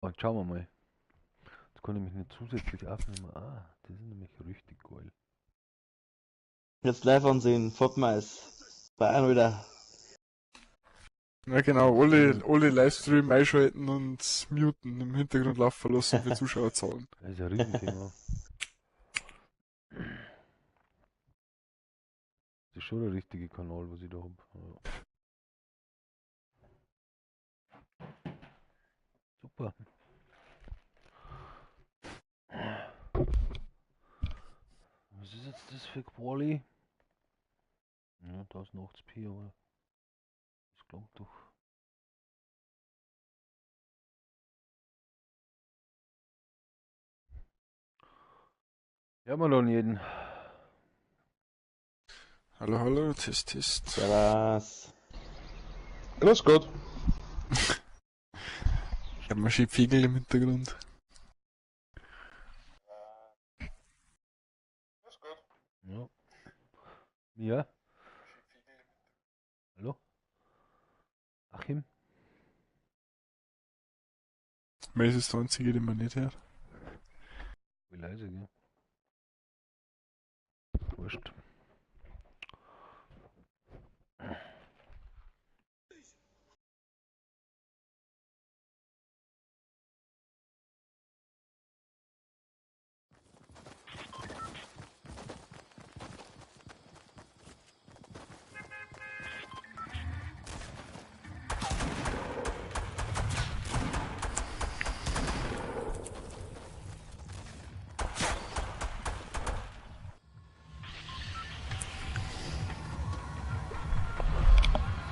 Und schauen wir mal. Jetzt kann ich mich nicht zusätzlich aufnehmen. Ah, das ist nämlich richtig geil. Jetzt live ansehen, Fortnite. Bayern wieder. Ja genau, alle Livestream einschalten und muten, im Hintergrund laufen lassen für Zuschauerzahlen. Das ist ja ein Riesenthema. Das ist schon der richtige Kanal, was ich da hab. Ja. Super. Was ist jetzt das für Quali? Ja, 1080p, aber das klappt doch. Ja, mal dann jeden. Hallo, hallo, Test, Test. Servus. Grüß Gott. Ich hab mal schön Pegel im Hintergrund. Ja. Ja. Hallo? Achim? Mir ist es der einzige, den man nicht hört. Wie leise, gell? Wurscht.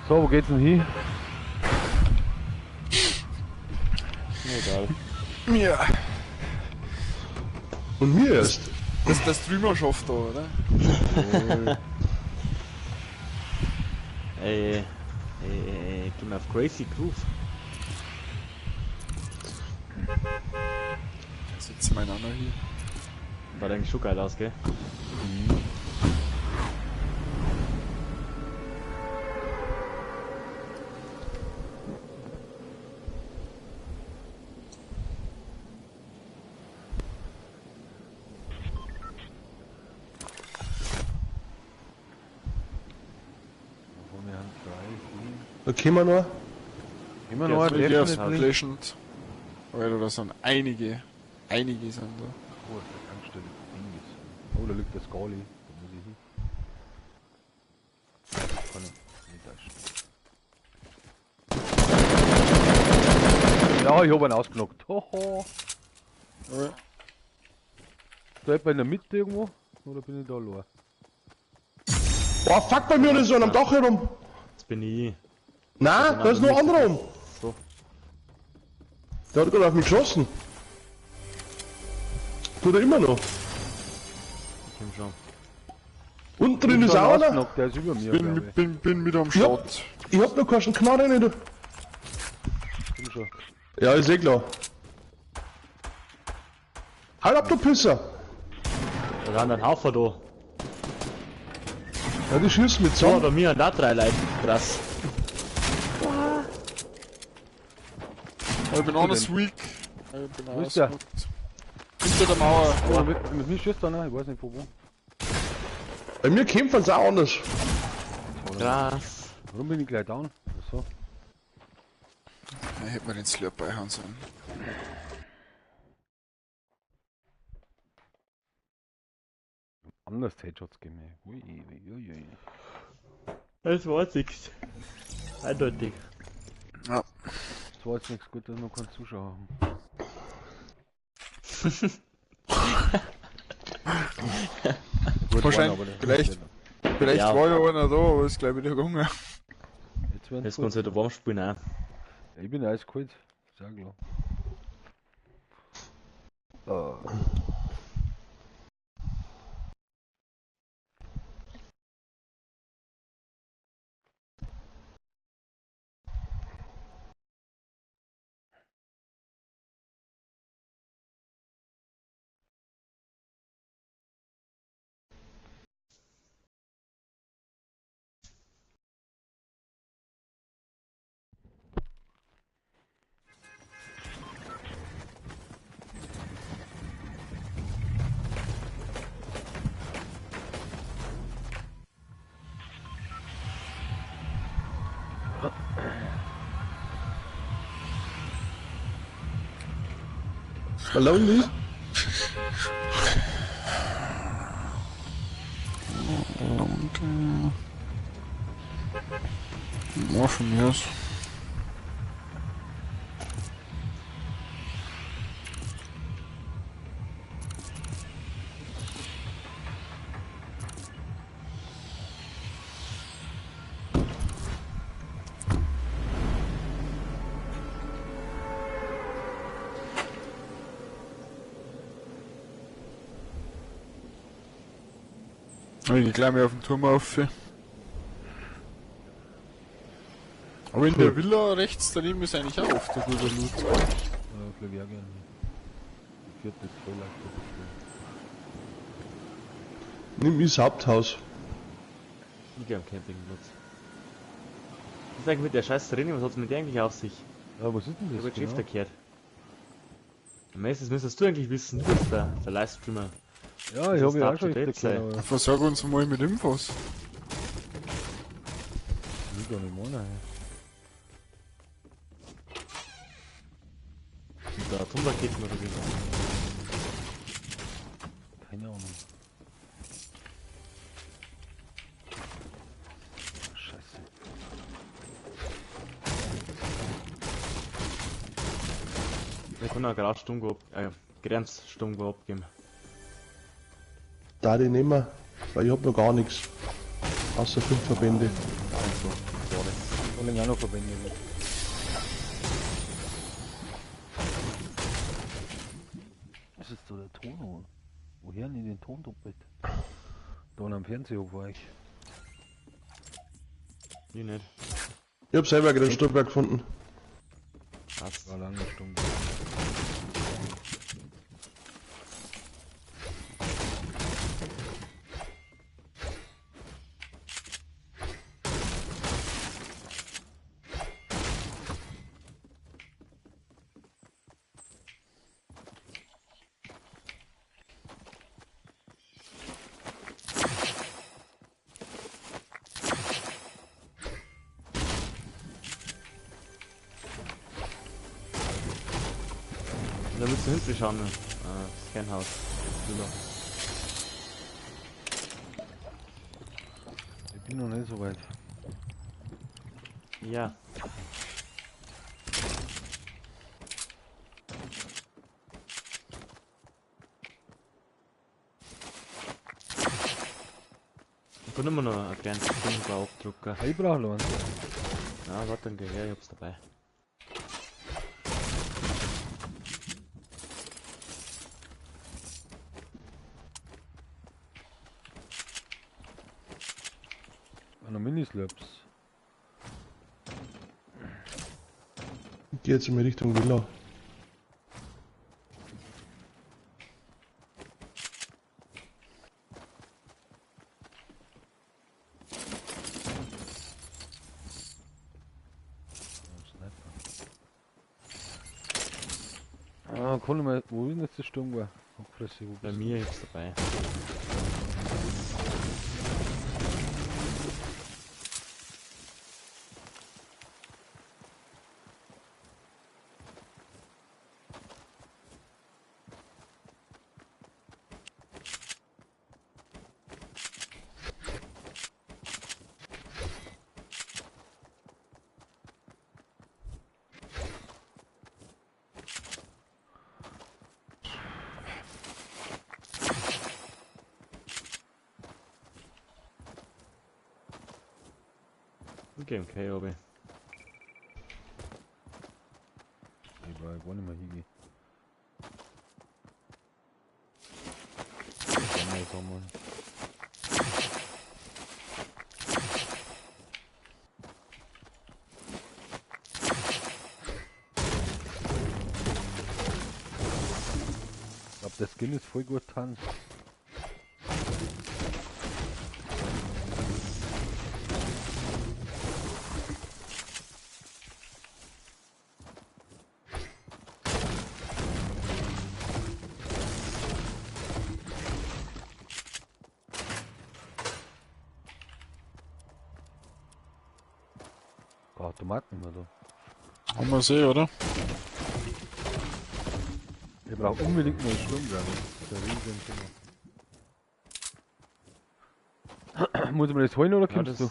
So, wo geht's denn hin? Mir egal. Ja. Und mir erst. Das ist der Streamer schafft da, oder? Ey, ey, ey, geh mal auf Crazy Groove. Da sitzt mein anderer hier. War eigentlich schon geil aus, gell? Mhm. Da kommen wir noch. Immer noch, Ja, Pleasant. Alter, da sind einige. Einige sind da. Oh, der Tankstelle. Einiges. Oh, da liegt der Skali. Da muss ich hin. Kann ich nicht täuschen. Ja, ich hab einen ausgenockt. Hoho. Ja. Da etwa in der Mitte irgendwo? Oder bin ich da allein? Boah, fuck, bei mir ist so einer am Dach herum. Das bin ich. Nein, da ist noch ein anderer um. So. Der hat gerade auf mich geschossen. Tut er immer noch. Ich komm schon. Unten drin ist auch einer. Der ist über mir, Bin, bin wieder am Start. Ich hab noch keine Knarre nicht. Komm schon. Ja, ist eh klar. Halt ab, du Pisser! Da sind ein Haufen da. Ja, die schießen mit zusammen. So, bei mir haben da 3 Leute. Krass. Ich bin anders weak. Ich bin Wo ist der? Hinter der Mauer. Oh, mit mir schießt einer, ich weiß nicht von wo. Bei mir kämpfen sie auch anders. Krass. Warum bin ich gleich down? So. Ich hätte mir den Slurp beihauen sollen. Anders Headshots geben. Ui, ui, ui, ui. Das war jetzt nix. Eindeutig. Ja. Das war jetzt nichts gut, dass wir keinen Zuschauer haben. Gut, wahrscheinlich, vielleicht ja. War ja einer da, aber ist gleich wieder gegangen. Jetzt, jetzt kannst du wieder warm spielen auch. Ja, ich bin eiskalt, sehr klar. Oh. Lonely? Und, ja, von mir aus. Ich gleich mal auf den Turm auf. Aber in der Villa rechts daneben ist eigentlich auch oft ein guter Loot. Ja, glaube ich auch gerne. Die vierte ist voll leicht. Nimm das Haupthaus. Ich geh am Campingplatz. Was ist eigentlich mit der scheiß René? Was hat's mit der eigentlich auf sich? Ja, was ist denn Ich das? hab jetzt Genau? öfter gehört. Meistens müsstest du eigentlich wissen, du bist der Livestreamer. Ja, ich Das habe ist ja auch up schon to date öfter gehört, sein. aber Versorge uns mal mit Infos. ich will gar nicht meinen. Mit der Atomraketen oder wie? Keine Ahnung. Scheiße. Wir können auch gerade Sturmgewehr, Grenzsturmgewehr abgeben. Da die nehmen, weil ich hab noch gar nichts. Außer 5 Verbände. Also, sorry. Wollen wir auch noch Verbände. Was ist da der Ton? Oder? Woher denn den Ton doppelt? Da am Fernseher war ich. Ich nicht. Ich hab selber gerade einen Stockwerk gefunden. Passt. War lange Stunde. Da willst du hinten schauen, ne? Ah, das ist kein Haus. Ich bin noch nicht so weit. Ja. Ich kann immer noch ein kleines Sturmgewehr abdrucken. Ich brauche noch eins. Ja, warte, dann geh her, ich hab's dabei. Mini-Slurps. Ich geh jetzt in Richtung Villa. Ah, kann ich mal, wo ist denn jetzt das Sturmgewehr? Fresse, wo Bei bist du? mir, ich hab's dabei. Okay, okay, Obi. Ich war gar nicht mehr hingehen. Sommer. Ich glaube, der Skin ist voll gut tan. Automaten oder? Haben wir eh, oder? Ich brauche unbedingt noch einen Sturmgewehr. Das ist ein riesen Thema. Muss ich mir das holen oder Ja, kommst das du?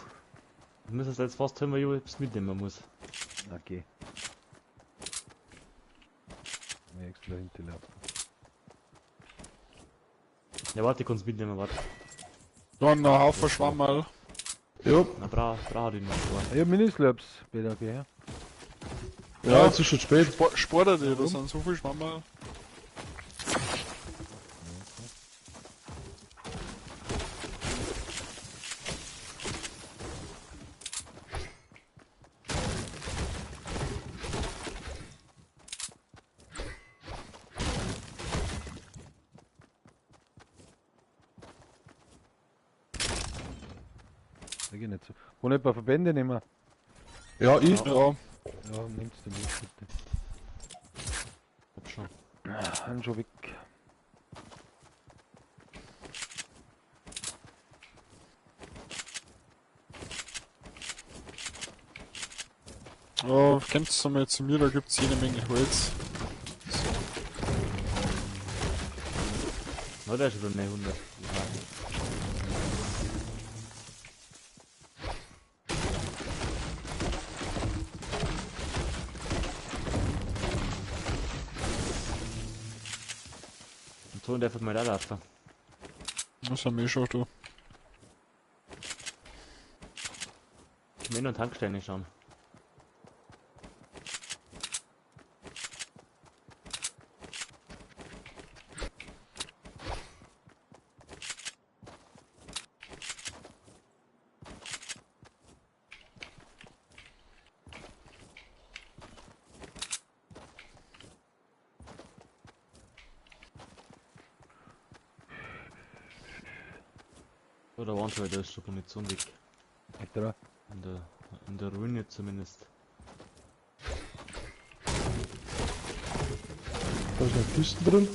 müssen wir jetzt fast holen, weil ich es mitnehmen muss. Okay. Mir extra hinterlaufen. Ja, warte, ich kann's mitnehmen, warte. Dann ein Haufen Schwammerl. Ja, Na, brauch ich noch zwei. Ich hab Minislurps, Peter, geh her. ja, jetzt ist schon spät. Sport dir, da sind so viele Schwammerl. Da geht nicht so. Kann ich ein paar Verbände nehmen? Ja, ich. Ja, Ja, nimmst du mit, bitte. Hab schon. Ah, schon weg. Ja, kommt's mal zu mir, da gibt's jede Menge Holz. Na, der ist schon wieder 900. Und so darf mal da laufen. Das haben wir schon da. Ich will noch Tankstellen schauen. Oder waren schon, da ist schon Munition weg. Echt, oder? In der Ruine zumindest. Da ist noch Kisten drin.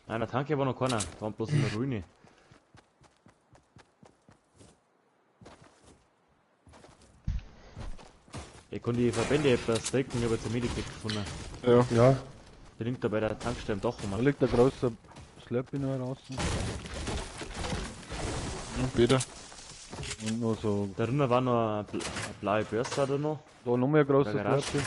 Nein, der Tanke war noch keiner, da waren bloß in der Ruine. Ich konnte die Verbände etwas decken, ich habe jetzt ein Medipack gefunden. Ja. Ja. Der liegt da bei der Tankstelle am Dach Da rum. liegt ein großer Slurpee noch draußen. Und Peter. Und noch so. Da drinnen war noch eine blaue Börse da noch. Da noch mehr großer Der Garage. Slurpee.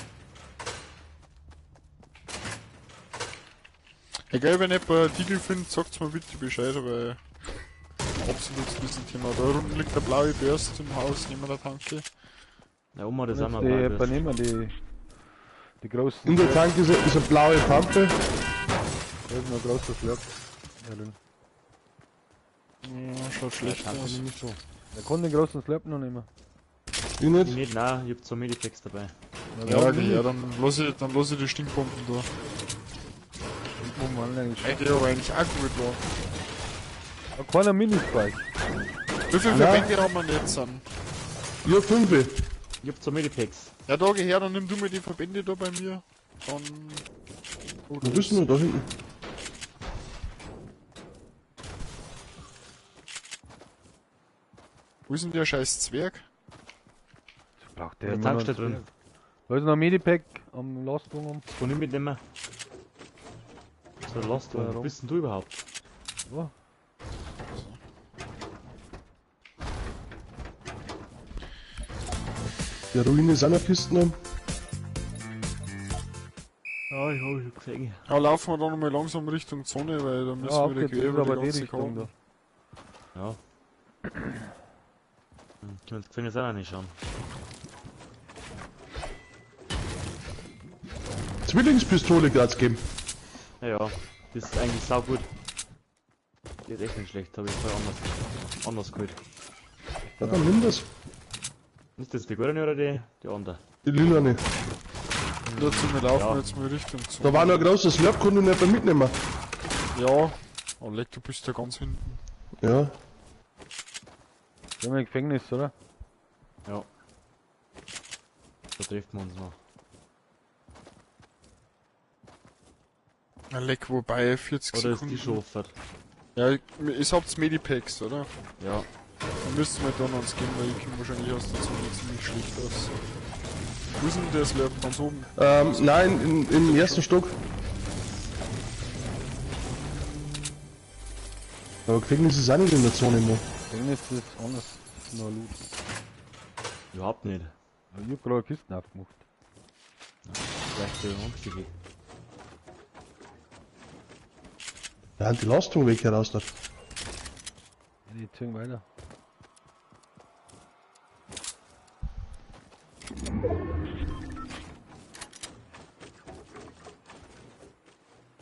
Egal, wenn ihr ein Titel findet, sagt's mir bitte Bescheid, weil absolut diesen Thema. Da unten liegt der blaue Börse im Haus neben der Tanke. Ja, Oma, das Und ist auch noch jetzt eine die, blaue Börse. nehmen die großen. In der Tanke ist eine blaue Pampe. Da ist noch ein großer Slurp. Ja, drin. Ja, schaut schlecht Tanke aus. nehme ich schon. Der kann den großen Slurp noch nehmen. Ich Ich nicht. nicht, nein, ich hab zwei Medipacks dabei. Ja, okay, ja, dann lass ich die Stinkbomben da. Oh Mann, eigentlich. Eigentlich aber eigentlich auch gut war. Da keiner Minispike. Wie viele Verbände haben wir denn jetzt an? Ich hab 5. Ich hab zwei Medipacks. Ja, da geh her, dann nimm du mir die Verbände da bei mir. Dann. Wo bist du denn da hinten? Wo ist denn der scheiß Zwerg? Das braucht der Der immer noch Tankstelle einen drin. Zwerg. Da ist noch ein Medipack am Lastwagen um. Kann ich mitnehmen? So, Last One. Wo bist denn du überhaupt? Oh. Der Ruine ist auch noch Kisten um. Ja, ich hab schon gesehen. Ja, laufen wir da nochmal langsam Richtung Zone, weil da müssen Ja, wir wieder okay, quer das ist über die aber die ganze Richtung Karte. da. Ja. Können wir das Gefängnis auch noch nicht schauen. Zwillingspistole grad geben. Ja, ja, das ist eigentlich saugut. Die ist echt nicht schlecht, habe ich vorher anders geholt. Ja, dann nimm das. Ist das die gute oder die andere? Die lilane. Dazu, wir laufen Ja. jetzt mal Richtung Zone. Da war noch ein großer Slurp, konnte ich nicht mehr mitnehmen. Ja. Oh, leck, du bist ja ganz hinten. Ja. Wir haben ein Gefängnis, oder? Ja. Da treffen wir uns noch. Na, leck, wobei 40 Oder ist Sekunden. die schon offen? Ja, ihr habt Medipacks, oder? Ja. Dann Wir müssen mal da noch uns gehen, weil ich komme wahrscheinlich aus der Zone ziemlich schlecht aus. Wo ist denn der Slurp? Ganz oben. Nein, im ersten Stock. Aber Gefängnis ist auch nicht in der Zone immer. Gefängnis ist anders noch Loot. Überhaupt nicht. Ich hab gerade Kisten aufgemacht. Vielleicht der Umstieg. Ja, die Lastung weg heraus da. Ja, die ziehen weiter.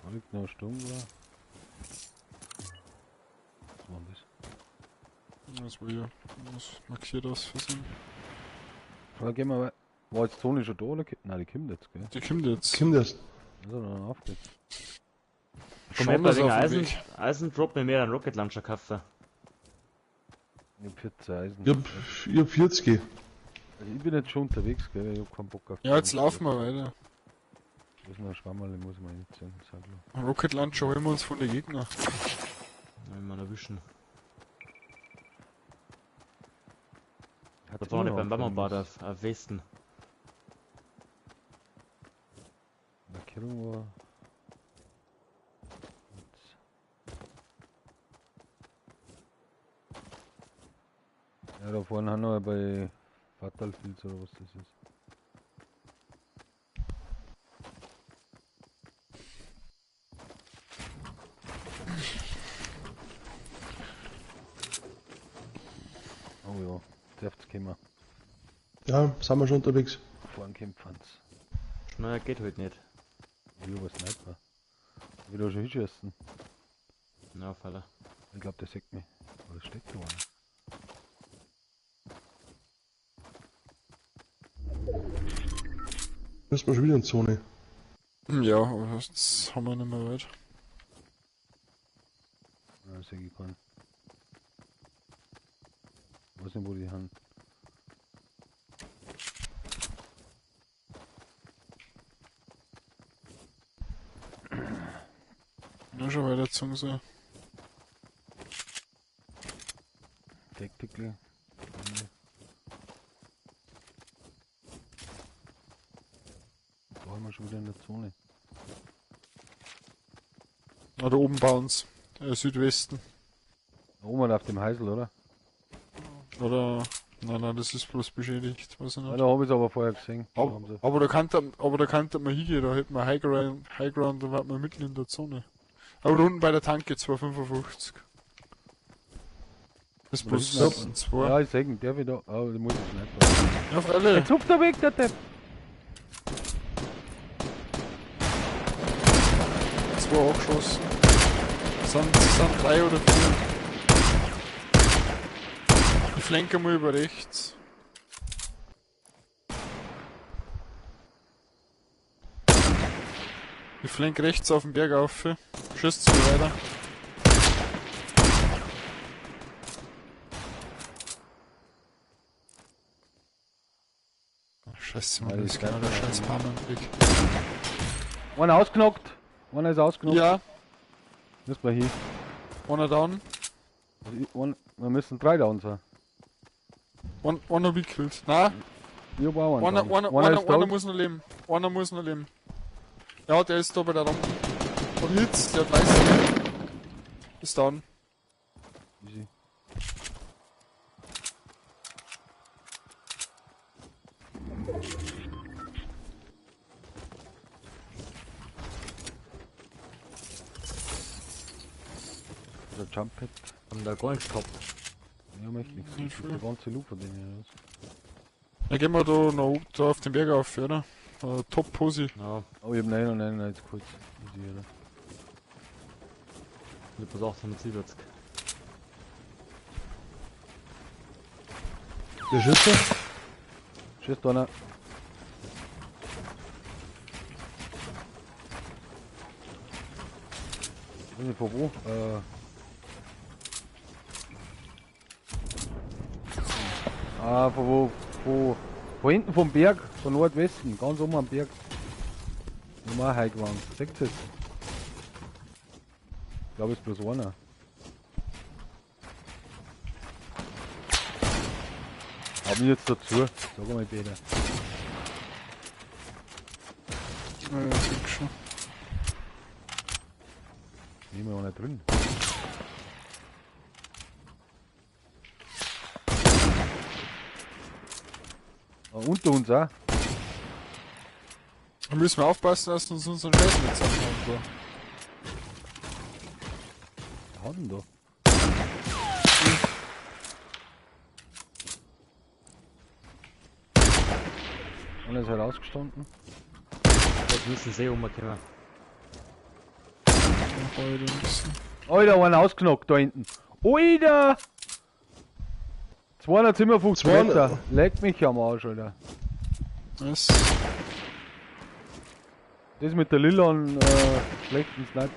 Da liegt noch ein Sturm, oder? Was war denn das? Das war ja. Das markiert aus Versehen. Da gehen wir weiter. War jetzt die Zone schon da oder? Nein, die kommt jetzt, gell? Die kommt jetzt. Kommt erst. Also dann auf geht's. Komm, Schon ich was wegen auf dem Eisen, Weg. Eisendrop mir mehr einen Rocket Launcher kaufen. Ich hab 14 Eisen. Ich hab 40. Also ich bin jetzt schon unterwegs, gell? Ich hab keinen Bock auf. Ja, jetzt laufen wir weiter. Wo ist noch ein Schwammerl, muss man nicht sehen, sag ich. Rocket Launcher holen wir uns von den Gegnern. Wenn wir erwischen. Hat Da vorne beim immer noch Bammerbad Gefängnis. auf Westen. Markierung war. Jetzt. Ja, da vorne haben wir bei Fatal Fields oder was das ist. Oh ja, dürft's kommen. Ja, sind wir schon unterwegs. Vorne kommt Pfanz. Schneller geht halt nicht. Ich hab einen Sniper. Ich will da schon hinschießen. Na, Faller. Ich glaub, der sieht mich. Oder steckt da einer? Müssen wir schon wieder in die Zone. Ja, aber das haben wir nicht mehr weit. Ja, sehe ich keinen. Ich weiß nicht, wo die haben. Ja, schon weiter zum so. Tactical. Da haben wir schon wieder in der Zone. Na, da oben bei uns. Südwesten. Da oben auf dem Heisel, oder? Oder. Nein, nein, das ist bloß beschädigt. Weiß ich Ja, nicht. da habe ich es aber vorher gesehen. Da haben sie. Aber da könnte man hingehen, da hätten wir High Ground, da wären wir mitten in der Zone. Aber da unten bei der Tanke 255. Das ist bloß Ja. ein 2. Ja, ich seh ihn, der wieder. Oh, da muss ich nicht. Ja, freilich. Jetzt hupft der weg, der Depp! 2 angeschossen. Sind 3 oder 4. Ich flanke mal über rechts. Ich flanke rechts auf den Berg auf. Schießt zu weiter. Ach, Scheiße, Mann, das ist genau der scheiß Palm im Blick. Einer ausgenockt! Einer ist ausgenockt. Ja, Müssen wir hier. einer down. Also, wir müssen 3 down sein. Einer wie gekillt. Nein, Ich hab auch einen down. einer muss noch leben. Einer muss noch leben. Ja, der ist da bei der Rampe. Und Hitz, der hat weiß. Ist down. Easy. Der Jump Pad. Haben da gar nichts gehabt. Ja, möchte nichts. Nicht Das ist die ganze Loop von denen hier. Dann gehen wir da noch da auf den Berg auf, oder? Top Posi. Ja, Oh, ich hab 99 kurz. Easy, oder? ich hab bloß 870. Der Schütze? Schießt einer. Ich weiß nicht von wo. Von wo? Von hinten vom Berg, von Nordwesten, ganz oben am Berg. Nochmal High Ground. Seht ihr es? Ich glaube, es ist bloß einer. Hab mich jetzt dazu. Sag mal, Peter. Ja, ich schon. Nehmen wir auch nicht drin. Ah, unter uns auch. Da müssen wir aufpassen, dass uns unseren Scheiß nicht zusammenhauen da. Was hat denn da? Und er ist halt ausgestanden. Jetzt müssen sie umkommen. Alter, einer ausgenockt da hinten. Alter! 257 Meter. Leck mich am Arsch, Alter. Was? Das mit der lilanen schlechten Sniper.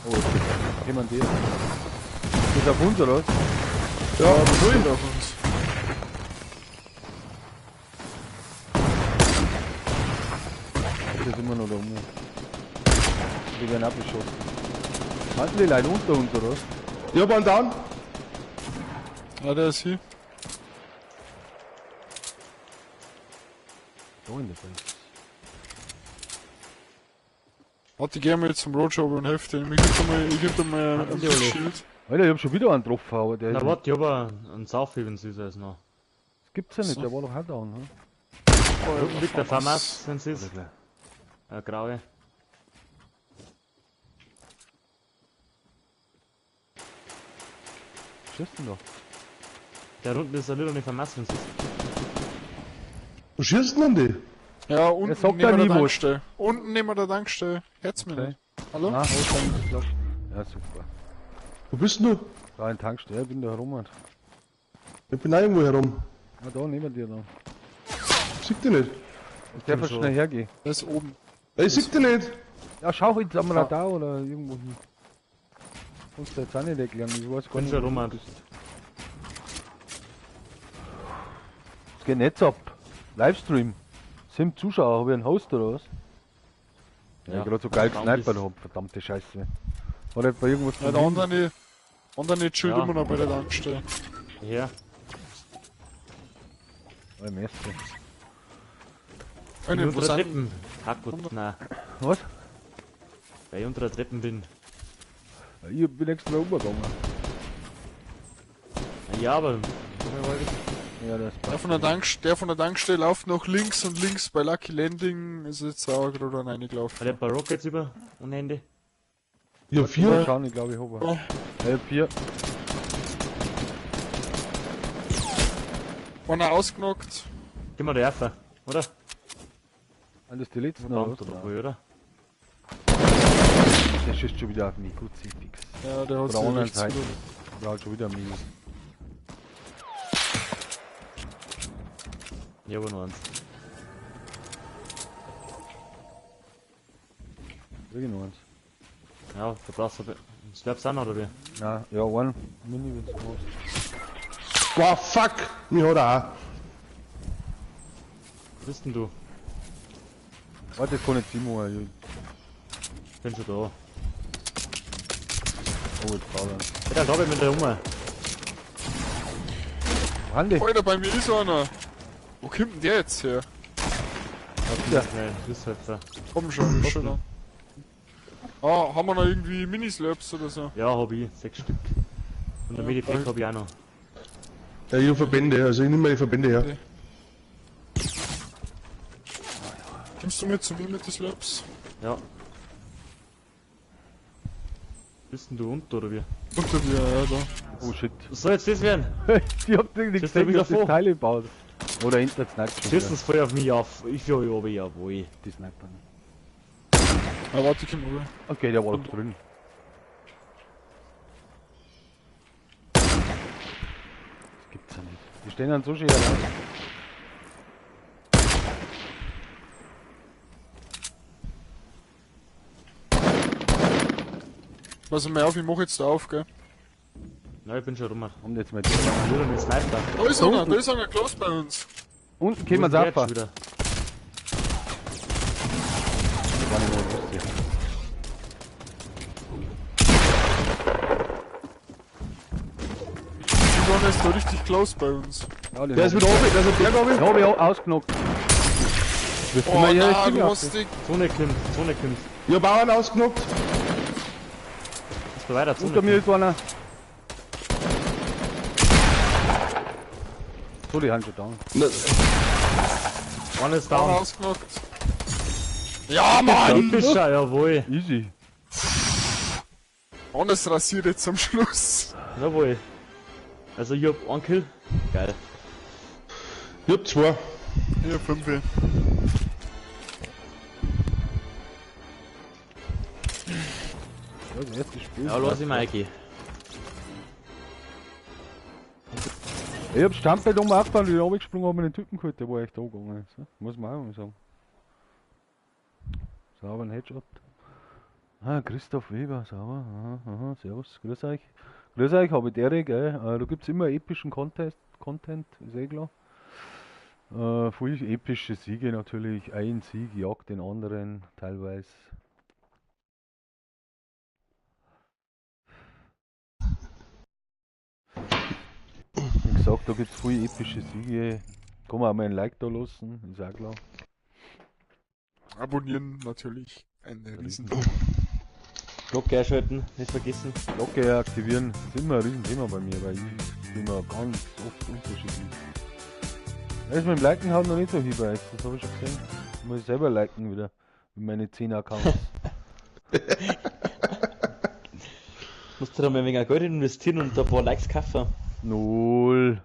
Oh, jetzt jemand hier. Ist auf uns, oder was? Ja, aber so ist auf uns. Das ist immer noch da oben. Die werden abgeschossen. Halten die Leute unter uns, oder was? Ich hab einen down. Ja, der ist hier. Da in der Base. Warte, ich geh mal jetzt zum Roadshow und helfe dem. Ich geb dir mal ein Schild. Alter, ich hab schon wieder einen getroffen, aber der. Na warte, ich hab einen Saufhieb in Süß noch. Das gibt's ja nicht, so. Der war doch auch down, hm? Unten liegt der Famas, wenn es ist. Graue. Was schießt denn da? Der unten ist ein little nicht Famas, wenn es ist. Wo schießt denn die? Ja, unten neben der Tankstelle. Unten neben der Tankstelle. Herz mir nicht. Hallo? Nein, hab ich nicht. Ja, super. Wo bist denn du? Da in Tankstelle, ich bin da herum. Ich bin auch irgendwo herum. Na da, neben dir da. Ich sieh dich nicht. Ich darf schnell hergehen. Der ist oben. Ich sieh dich nicht. Ja, schau jetzt am Radar oder irgendwo hin. Kannst du jetzt auch nicht erklären, ich weiß gar nicht, wo du bist. Es geht jetzt ab. Livestream. 7 Zuschauer, hab ich einen Host oder was? Ja, ich gerade so geil gesnipert hab, verdammte Scheiße. Hat etwa irgendwas ja, der andere chillt immer noch bei der Tankstelle. Ja. Oh, im ersten. Ich bin unter der Treppen. Hackgut, nein. Was? Weil ich unter der Treppen bin. Ich bin extra umgegangen. Ja, aber... Ja, das passt. Der von der Tankstelle läuft noch links und links bei Lucky Landing ist jetzt auch gerade reingelaufen. Hat er ein paar Rockets über ohne Ende? Ich hab 4. Schauen, ich glaube, ich hab einen. Ich hab 4. Einer ausgenockt. Gib mal der Erfer, oder? Und das ist die letzten, oder? Oder? Der schießt schon wieder auf mich, gut, fix. Ja, der hat sich rechts wieder. Der hat schon wieder mich. Ich hab nur eins. Wirklich nur eins. Ja, du brauchst aber. Slurps auch noch, oder wie? Nein, ja, einen. Mini, wenn's brauchst. Boah, fuck! Mich hat er auch. Wo bist denn du? Warte, das kann ich nicht mehr. Ich bin schon da. Oh, jetzt brauch ich. Ja, da bin ich mit der rum. Andi. Alter, bei mir ist einer. Wo kommt denn der jetzt her? Ja. Komm schon, schon da. Ah, haben wir noch irgendwie Mini-Slurps oder so? Ja, hab ich. 6 Stück. Und der Medipack hab ich auch noch. Ja, ich hab Verbände, also ich nehme meine Verbände her. Okay. Kommst du mit zu mir mit den Slurps? Ja. Bist denn du unten oder wie? Unter dir, ja, da. Oh shit. Was soll jetzt das werden? Ich hab nicht gesehen, dass das Teil gebaut. Oder hinter Sniper. Schießen voll auf mich auf. Ich will aber jawohl. Die Sniper. Ah, warte, ich komm rüber. Okay, der war doch drin. Das gibt's ja nicht. Die stehen dann so schön allein. Pass mal auf, ich mach jetzt da auf, gell? Nein, ich bin schon rum. Haben die jetzt mal die mit Sniper. Da ist einer, da ist einer close bei uns. Unten können wir's abfahren. Wieder. Irgendwann ist da richtig close bei uns. Ja, Der ist wieder oben, der ist am Berg oben. Den hab ich auch ausgenockt. Wirst du Oh mal hier nein, richtig du hast auf? die... Zone kommt, Zone kommt. Ich hab auch einen ausgenockt. Ist weiter, Zone Unter mir kommt. ist einer. So, die haben schon down. Na, One ist Down down. ausgenockt. Ja, Mann! Epischer, jawohl. Easy. Hannes rasiert jetzt am Schluss. Jawohl. Also ich hab einen Kill. Geil. Ich hab zwei. Hier, 5. Ja, das erste Spiel. Ja, lass ich mal eingehen. Ich hab Standbild um aufgebaut und ich bin runtergesprungen, hab mir den Typen geholt, der war echt angegangen. So, muss man auch mal sagen. Sauber ein Headshot. Ah, Christoph Weber, sauber. Aha, aha, servus, grüß euch. Grüß euch, hab ich Erik, gell. Da gibt's immer epischen Contest, Content, ist eh klar. Viel epische Siege natürlich. Ein Sieg jagt den anderen teilweise. Wie gesagt, da gibt's viel epische Siege. Kann man auch mal ein Like da lassen, ist auch klar. Abonnieren natürlich. Ein Riesen. Glocke einschalten, nicht vergessen. Glocke aktivieren ist immer ein Riesenthema bei mir, weil ich bin immer ganz oft unterschiedlich. Da ist mit dem Liken halt noch nicht so viel bei euch, das habe ich schon gesehen. Muss ich selber liken wieder mit meinen 10 Accounts. Musst du da mal ein wenig Geld investieren und ein paar Likes kaufen. 0.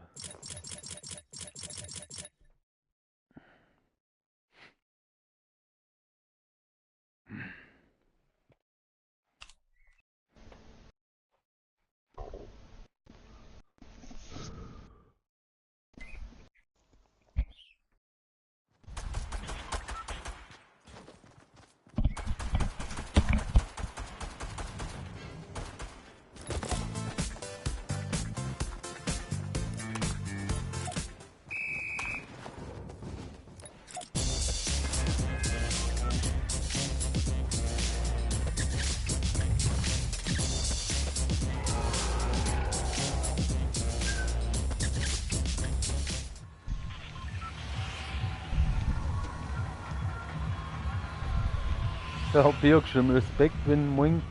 Da hab ich auch geschrieben, Respekt, wenn morgen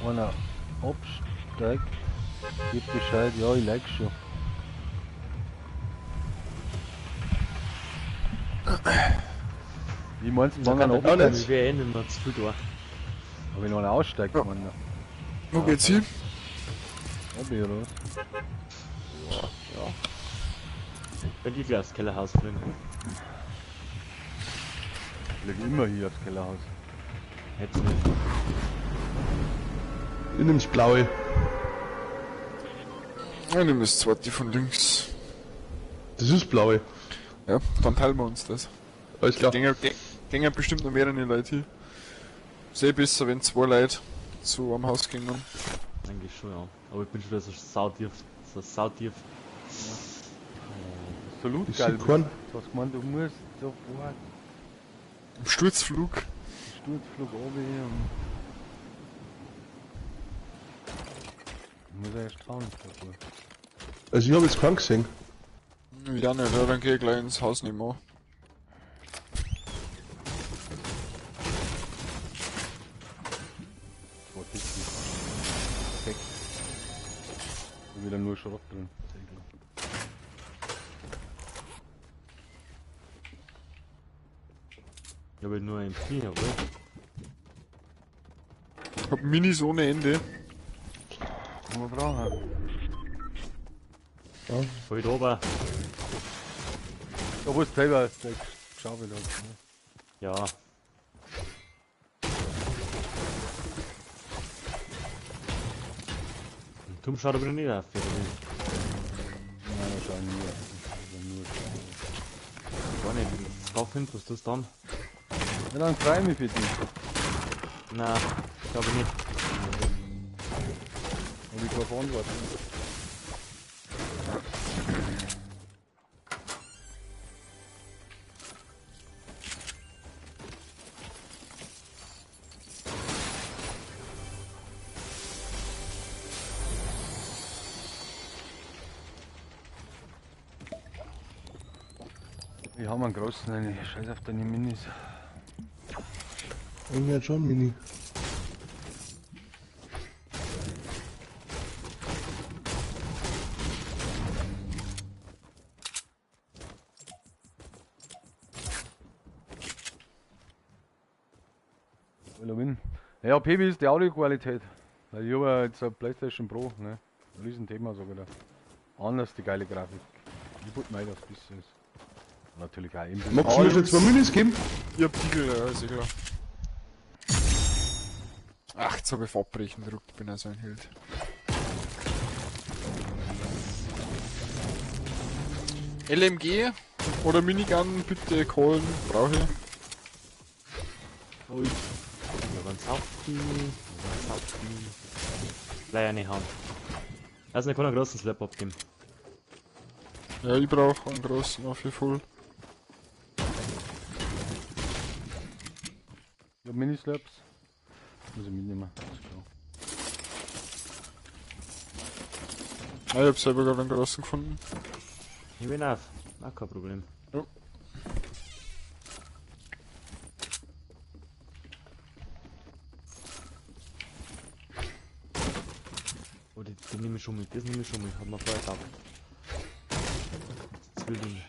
einer absteigt, gib Bescheid, ja, ich like schon. Wie meinst du, wann einer absteigt? Ich wäre eh nicht mehr zu viel da. Aber wenn einer aussteigt, Ja. man. Wo geht's hin? Hab ich, oder was? Ja. Wenn die gleich aufs Kellerhaus fliegen. Ich flieg immer hier aufs Kellerhaus. Hätt's nicht. Ich nehm's blaue. Ich nehme das zweite von links. Das ist blaue. Ja, dann teilen wir uns das. Alles klar. Gänge bestimmt noch mehrere Leute hier. Sehr besser, wenn zwei Leute zu am Haus gingen. Eigentlich schon, ja. Aber ich bin schon wieder so sautief. So sautief. Absolut Ich geil. seh keinen. Du hast gemeint, du musst sofort Im Sturzflug. Sturzflug runter und. Ich muss erst schauen davor. Also ich habe jetzt keinen gesehen. Ja, nicht, ja, dann geh ich gleich ins Haus nebenan. Zwei Kisten. Perfekt. Und wieder nur Schrott drin. Sehr klar. Ich habe nur ein MP, jawohl. Ich hab Minis ohne Ende. Kann man brauchen. Voll drüber. Da wo es selber geschaufelt hat. Ne? Ja. Im Turm schaut aber nicht auf. Oder wie? Nein, da schau ich nie auf. Das ist ja nur Schaufel. Gar nicht. Wenn ich das drauf finde, was tust du dann? Ja, dann freu ich mich für dich. Nein, glaube ich nicht. Hab ich keine Verantwortung. Ich hab einen großen, eine Scheiß auf deine Minis. Ich hätte schon Mini. Ja, P, wie ist die Audioqualität? Weil ich habe ja jetzt eine PlayStation Pro, ne? Ein Riesenthema sogar da. Anders die geile Grafik. Ich wollte mal, dass es besser ist. Natürlich auch eben. Magst du mir schon 2 Minis geben? Ich hab Tiegel, ja, ist eh klar. Ach, jetzt hab ich Abbrechen gedrückt, ich bin also ein Held. LMG oder Minigun, bitte callen, brauche ich. Ui. Gleich eine Hand. Also, ich kann einen großen Slap abgeben. Ja, ich brauche einen großen auf jeden Fall. Ich hab Mini-Slaps. Muss ich mitnehmen, ist klar. Ah, ich hab selber gerade einen großen gefunden. Ich bin auf. Auch kein Problem. Ja. Oh, die nehme ich schon mit, das nehme ich schon mit, hat mir vorher gedacht. Zwilling.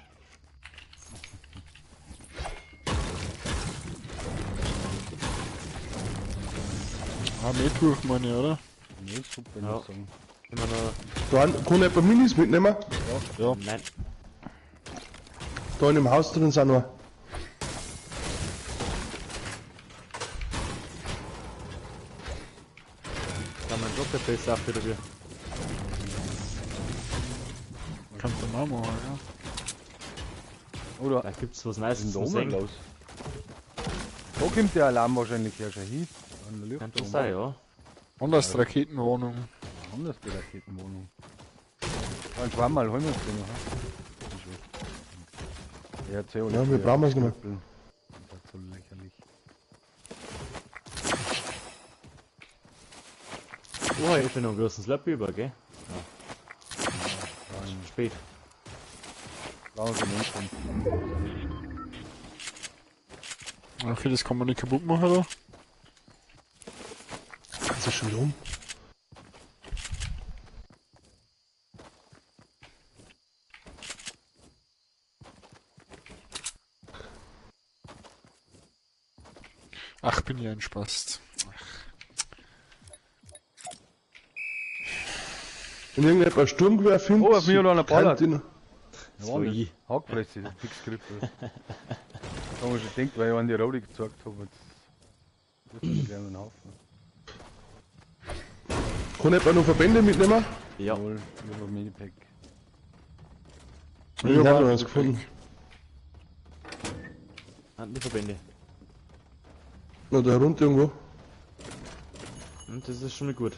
Ah, mehr durch meine ich, oder? Nee, super, Ja. muss ich sagen. Immer noch. Da kann ich ein paar Minis mitnehmen? Ja. Nein. Da in dem Haus drin sind noch. Da haben wir einen Rocket Face auf wieder. Wir. Kann man auch machen, ja. Oder Da gibt's was Nices ist zum denn da Sehen. los? Da kommt der Alarm wahrscheinlich her schon hin. An der Luft. Kann das sein, ja. Anders Raketenwohnung. Anders die Raketenwohnung. Ein Schwammerl holen wir uns den noch. Ja, Ja, wir brauchen es nicht mehr. Das ist so lächerlich. Oh, ich bin noch einen großen Slap über, gell? Ja. Schon spät. Brauchen wir den Endkampf. Okay, das kann man nicht kaputt machen, oder? Ist das schon wieder um? Ach, bin ich ein Spast. Wenn irgendjemand ein Sturmgewehr findet, Oh, auf mich hat einer ballert. ihn- Das war ich. Hackfresse, das Dicksgriff. Da haben wir schon gedacht, weil ich an die Rode gezeigt habe. Jetzt das ist gleich einen Haufen. Kann ich noch Verbände mitnehmen? Ja. Jawohl, ich hab ein Minipack. Ich hab noch eins gefunden. An die Verbände. Na, da runter irgendwo. Und das ist schon mal gut.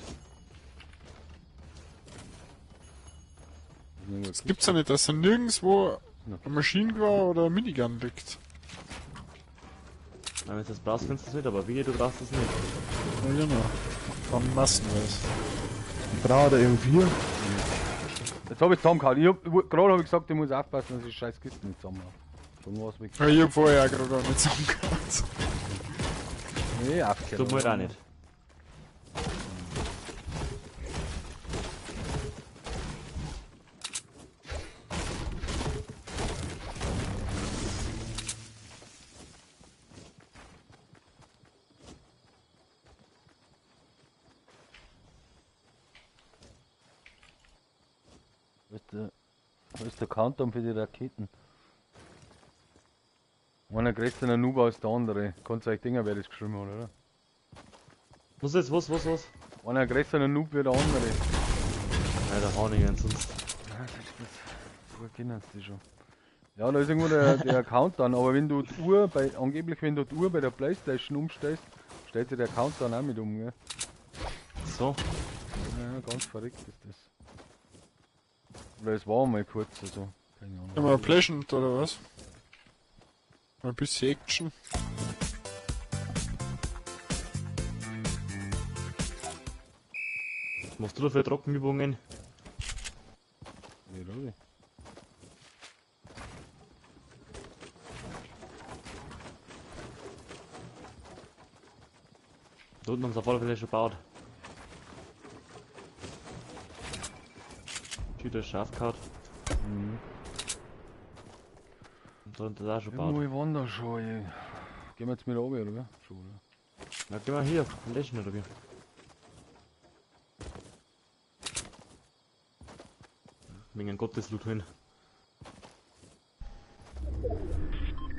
Das gibt's ja nicht, dass da nirgendwo ein Maschinengewehr oder ein Minigun liegt. Nein, wenn du das brauchst, findest du es nicht, aber wie du brauchst es nicht. Ja, genau. Dann massenweise. Ich brauche da M4. Jetzt hab ich zusammengehauen. Ich hab, gerade hab ich gesagt, ich muss aufpassen, dass ich scheiß Kisten nicht zusammenhaue. Schon war's weg. Ja, ich hab vorher auch gerade auch nicht zusammengehauen. Nee, aufgehört. Tut mir halt auch nicht. Wo ist der Countdown für die Raketen? Einer größer Noob als der andere. Kannst du euch denken, wer das geschrieben hat, oder? Was jetzt? Was? Einer größer Noob wie der andere. Nein, der Hornigen sonst. Ja, das ist das. So kennen sie die schon. Ja, da ist irgendwo der Countdown, aber wenn du die Uhr bei, angeblich wenn du die Uhr bei der Playstation umstellst, stellt sich der Countdown auch mit um, gell? So. Ja, ganz verrückt ist das. Oder es war mal kurz, also. Keine Ahnung. Immer Pleasant oder was? Mal ein bisschen Action. Was machst du da für Trockenübungen? Wie Rudi. Da unten haben sie auf alle Fälle schon gebaut. Tüte ist aufgehauen. Mhm. Und da unten ist auch schon gebaut. Irgendwo, ich wandere schon, ey. Gehen wir jetzt mit runter, oder? Schon, oder? Na, gehen wir hier, am Lächeln, oder wie? Wegen einem Gottesloot hin.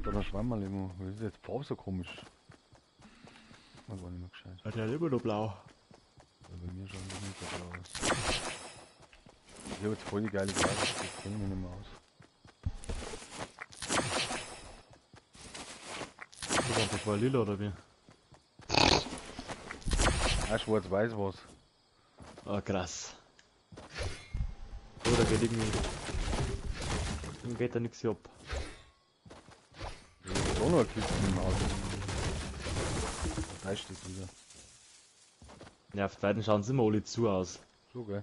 Da noch Schwammerl irgendwo. Was ist jetzt Farbe so komisch? War gar nicht mehr gescheit. Ja, der ist immer noch blau. Ja, bei mir schaut das nicht so blau aus. Ich hab jetzt voll die geile Grafik, das kennen wir nicht mehr aus. Das war lila oder wie? Ah, schwarz-weiß was. Ah, krass. Oh, da geht irgendwie. Dann geht da nichts hier ab. Da ist auch noch eine Kiste im Auto. Da ist das wieder. Ja, auf der zweiten schauen sie immer alle zu aus. So, gell?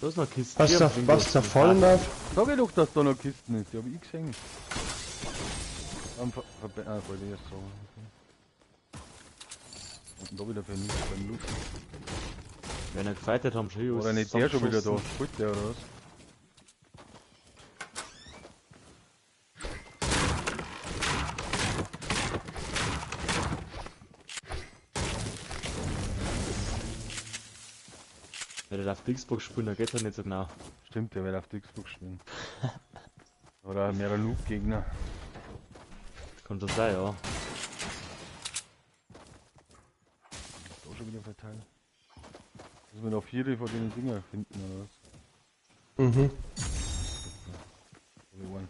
Da ist noch eine Kiste. Was Hier da, am Ding was da. zerfallen darf? Sag ich doch, dass da noch Kisten ist, die hab ich gesehen. Am Ver Ver ah, wollte ich erst sagen. Okay. Und da wieder für mich beim Loot. Wenn er gefeitet haben, schon hier Oder alles nicht der schon wieder da? zusammengeschossen. Holt der oder was? Wenn der auf die Xbox spielen, da geht's halt nicht so genau. Stimmt, der wird auf die Xbox spielen. Oder mehrere Noob-Gegner. Kann schon sein, ja. Da schon wieder verteilen. Müssen wir noch 4 von den Dinger finden, oder was? Mhm. Oder einen.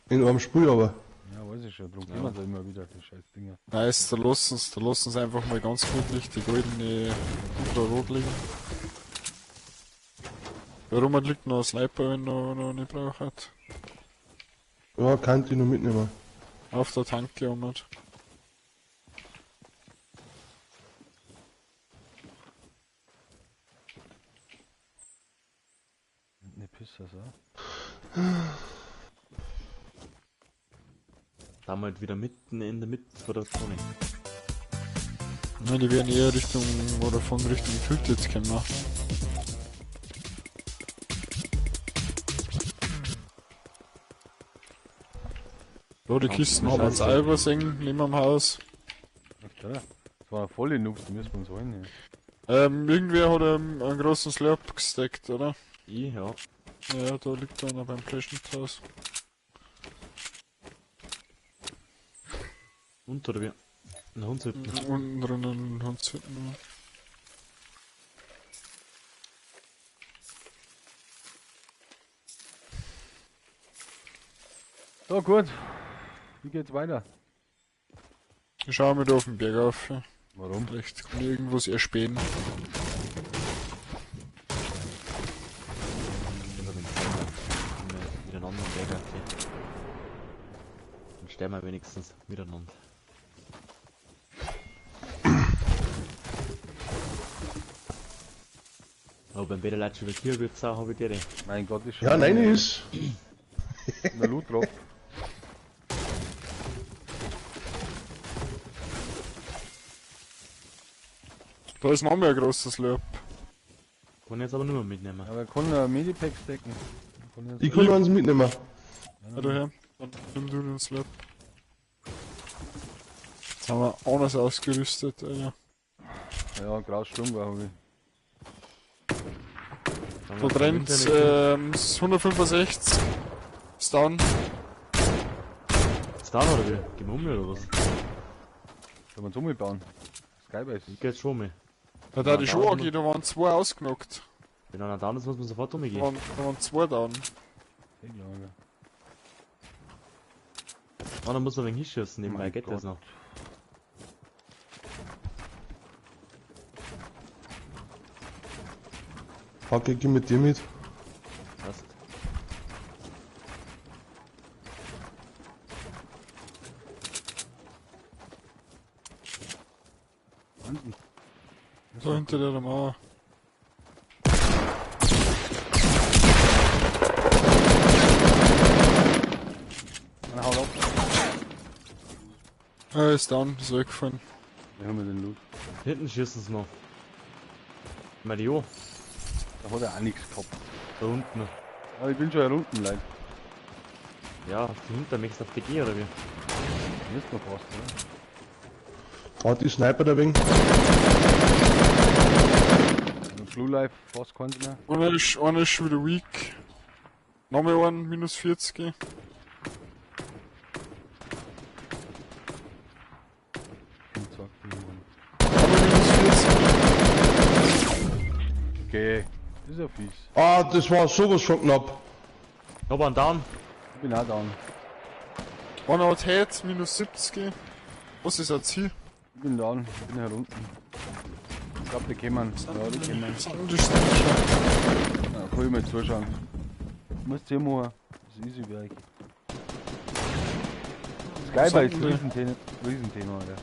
In einem Spiel aber. Ja, weiß ich schon, darum Ja. gehen wir da immer wieder, die scheiß Dinger. Nice, da lassen sie einfach mal ganz gemütlich die goldene Infrarot liegen. Warum liegt noch ein Sniper, wenn noch nicht braucht? Ja, kann ich noch mitnehmen. Auf der Tanke um. Ne Pisse, so. Da haben wir halt wieder mitten in der Mitte von der Zone. Na, die werden eher Richtung oder von Richtung Tilt jetzt kommen. Da, die Ja, Kisten haben wir jetzt Scheiße. auch übersehen, neben dem Haus. Echt, oder? Das waren volle Noobs, die müssen wir uns holen, ja. Irgendwer hat einen großen Slurp gesteckt, oder? Ich, ja. Ja, da liegt einer beim Pleasant-Haus. Und oder wie? In der Hundshütte. Unten drinnen Hundshütten. So, gut. Wie geht's weiter? Ich schau mir da auf den Berg auf. Ja. Warum? Vielleicht kann ich irgendwas erspähen. Miteinander am Berg auf. Dann sterben wir wenigstens miteinander. Aber beim Bäder Leute schon wieder hier wird's auch, hab ich dir. Mein Gott, ist schon. Ja, nein, ist. Der Loot drauf. Da ist noch mehr ein großer Slurp. Kann ich jetzt aber nur mehr mitnehmen. Aber er kann ein Medipack stacken. Kann Ich kann eins mitnehmen. Ja, daher. Dann nimm du den Slurp. Jetzt haben wir anders ausgerüstet, Alter. Ja, graues Sturmgewehr hab ich. Da brennt 165. Ist down. Ist down oder wie? Gehen wir um oder was? Sollen wir uns umbauen? Skybase. Ich geh jetzt schon mal. Da da die Ja, schon down. angeht, da waren zwei ausgenockt. Wenn einer down ist, muss man sofort Da umgehen. waren zwei down. Ich glaube. Ah, dann muss man wegen hinschießen, nebenbei Mein geht das Gott. noch. Fuck, ich geh mit dir mit. Passt. Wahnsinn. Da hinter der Mauer. Dann haut ab. Er ist down, ist weggefallen. Wir haben den Loot. Hinten schießen sie noch. Mario, Da hat er auch nichts gehabt. da unten. Aber ich bin schon hier unten, Leute. Ja, hinter möchtest du auf die G oder wie? Müsste man fast, oder? Ah, die Sniper da wegen. Blue Life fast keins mehr. Einer ist schon wieder weak. Nochmal einen, minus 40. Und zack, bin ich einen. Nochmal minus 40. Okay, das ist ja fies. Ah, das war sowas von knapp. Ich hab einen down. Ich bin auch down. Einer hat Head, minus 70. Was ist jetzt hier? Ich bin down, ich bin hier unten. Ich glaub, die kommen. Ja, die kommen. Sind die Sneaker? Ja, kann ich mal zuschauen. Musst du machen. Das ist easy für euch. Skype ist ein Riesenthema, Alter.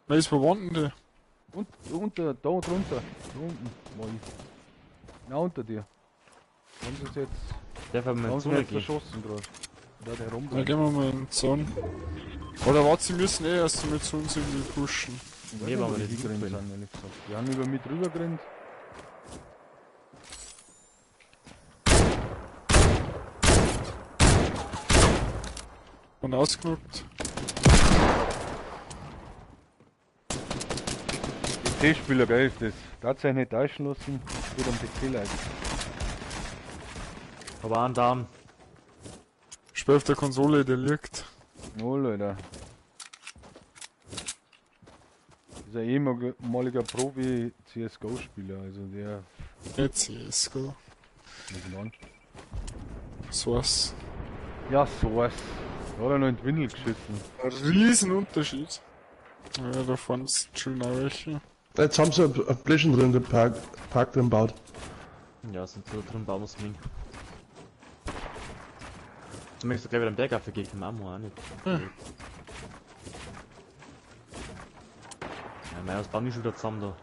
Nein, ist wo waren denn die? Und unter, da drunter. Da unten war ich. Na, unter dir. Haben sie es jetzt, Der wir haben in sie mich Zone jetzt gehen. erschossen gerade. Da der Dann rumbleibt. gehen wir mal in die Zone. Oder warte, sie müssen eh erst mal zu uns irgendwie pushen. Ich weiß Nee, nicht, aber wo die das ist hingerannt gut, sind, ehrlich gesagt. Die haben über mich drüber gerannt. Und ausgenockt. PC-Spieler, geil ist das. Darfst euch nicht täuschen lassen. Geht am PC leid. Hab einen down. Spiel auf der Konsole, der liegt. Oh, Leute. Das ist ein ehemaliger Profi-CSGO-Spieler, also der. Jetzt CSGO. Was ist denn an? Source. Ja, sowas. Da hat er noch in die Windel geschissen. Ein Riesenunterschied. Ja, da vorne sind schon auch welche. Jetzt haben sie ein Blischen drin, den Park drin gebaut. Ja, sind so drin bauen wir Ding. Du möchtest gleich wieder am Berg gehen, kann man auch nicht. Ja, mei, was bauen die schon wieder zusammen da?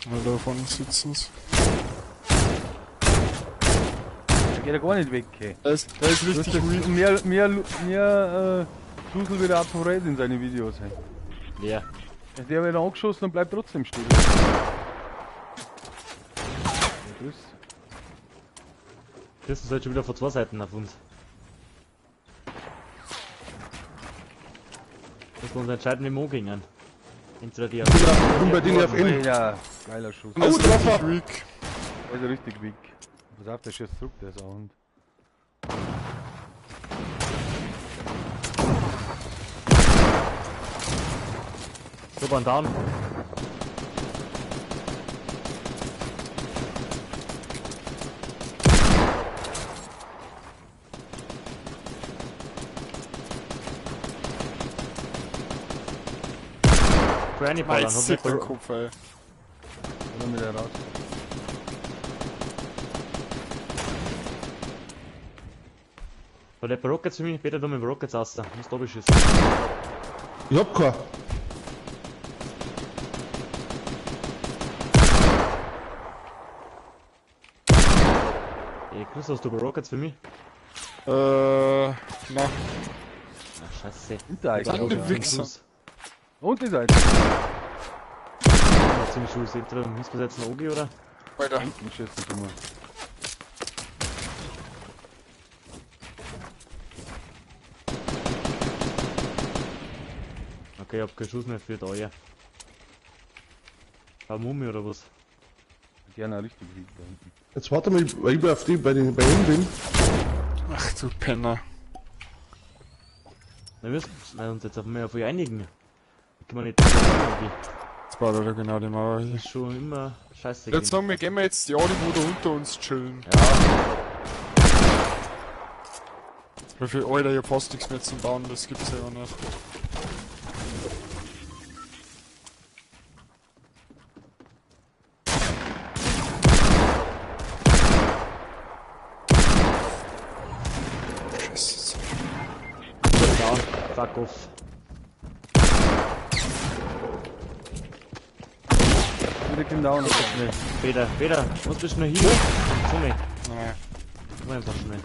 Ja, da vorne sitzen sie. Der geht ja gar nicht weg, hey. Der ist richtig weak. Mehr Susel wieder ApoRed in seine Videos. Hey. Wer? Der wird angeschossen und bleibt trotzdem stehen. Ja, grüß. Das ist halt schon wieder von zwei Seiten auf uns. Müssen wir uns entscheiden, wie wir umgehen. Entweder die Ich bin bei denen auf N. Alter, geiler Schuss. Der ist richtig weak. Der ist richtig weak. Pass auf, der schießt zurück, der ist auch Hund. So, einen down. Granny ballern, Nice, hat sick der nicht Kopf, ey. Oder wieder raus. Hat der Rockets für mich? Peter, du mit Rockets aus da. Muss da beschießen. Ich hab keinen. Ey, Chris, hast du Rockets für mich? Na. Ach, scheiße. Hinter euch. Sind die Wichser. Und die Seite. Ja, ziemlich Schuss. Entweder müssen wir jetzt einen Ogi oder? Alter. Hinten schießen sie mal. Okay, ich hab keinen Schuss mehr für da, ja. Ein Mumie oder was? Die haben auch richtig weak da hinten. Jetzt warte mal, weil ich auf die, bei den, bei ihm bin. Ach du Penner. Wir müssen uns jetzt auf mehr auf euch einigen. Können wir nicht. Jetzt baut er da genau die Mauer hier. Das ist schon immer scheiße. Jetzt sagen wir, gehen wir jetzt die Audi, wo da unter uns chillen. Ja, Wie viel, Alter, ich hab fast nichts mehr zum Bauen, das gibt's ja auch nicht. Yes. Down. Fuck off. Wieder kommt auch noch. Schnell. Peter, Peter, musst du schnell hier? Zu mir. Nein. Komm einfach schnell.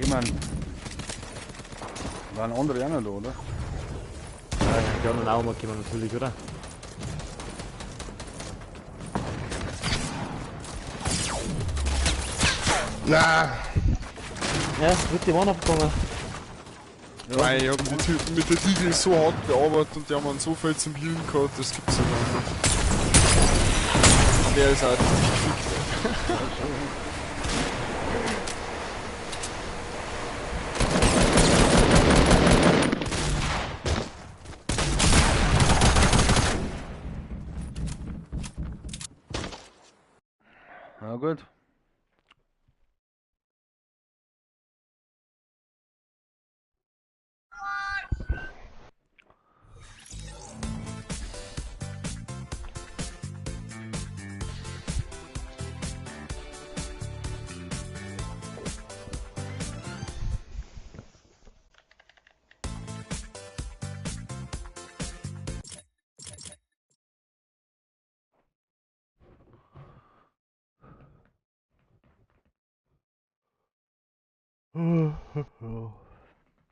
Geh mal. Waren andere auch noch da, oder? Ja, die anderen auch mal kommen natürlich, oder? Na, Ja, es wird die One abgegangen. Ja. Nein, ich hab die Typen mit der Deagle so hart bearbeitet und die haben so viel zum Healen gehabt, das gibt's ja gar nicht. Und der ist auch richtig gefickt. Na gut.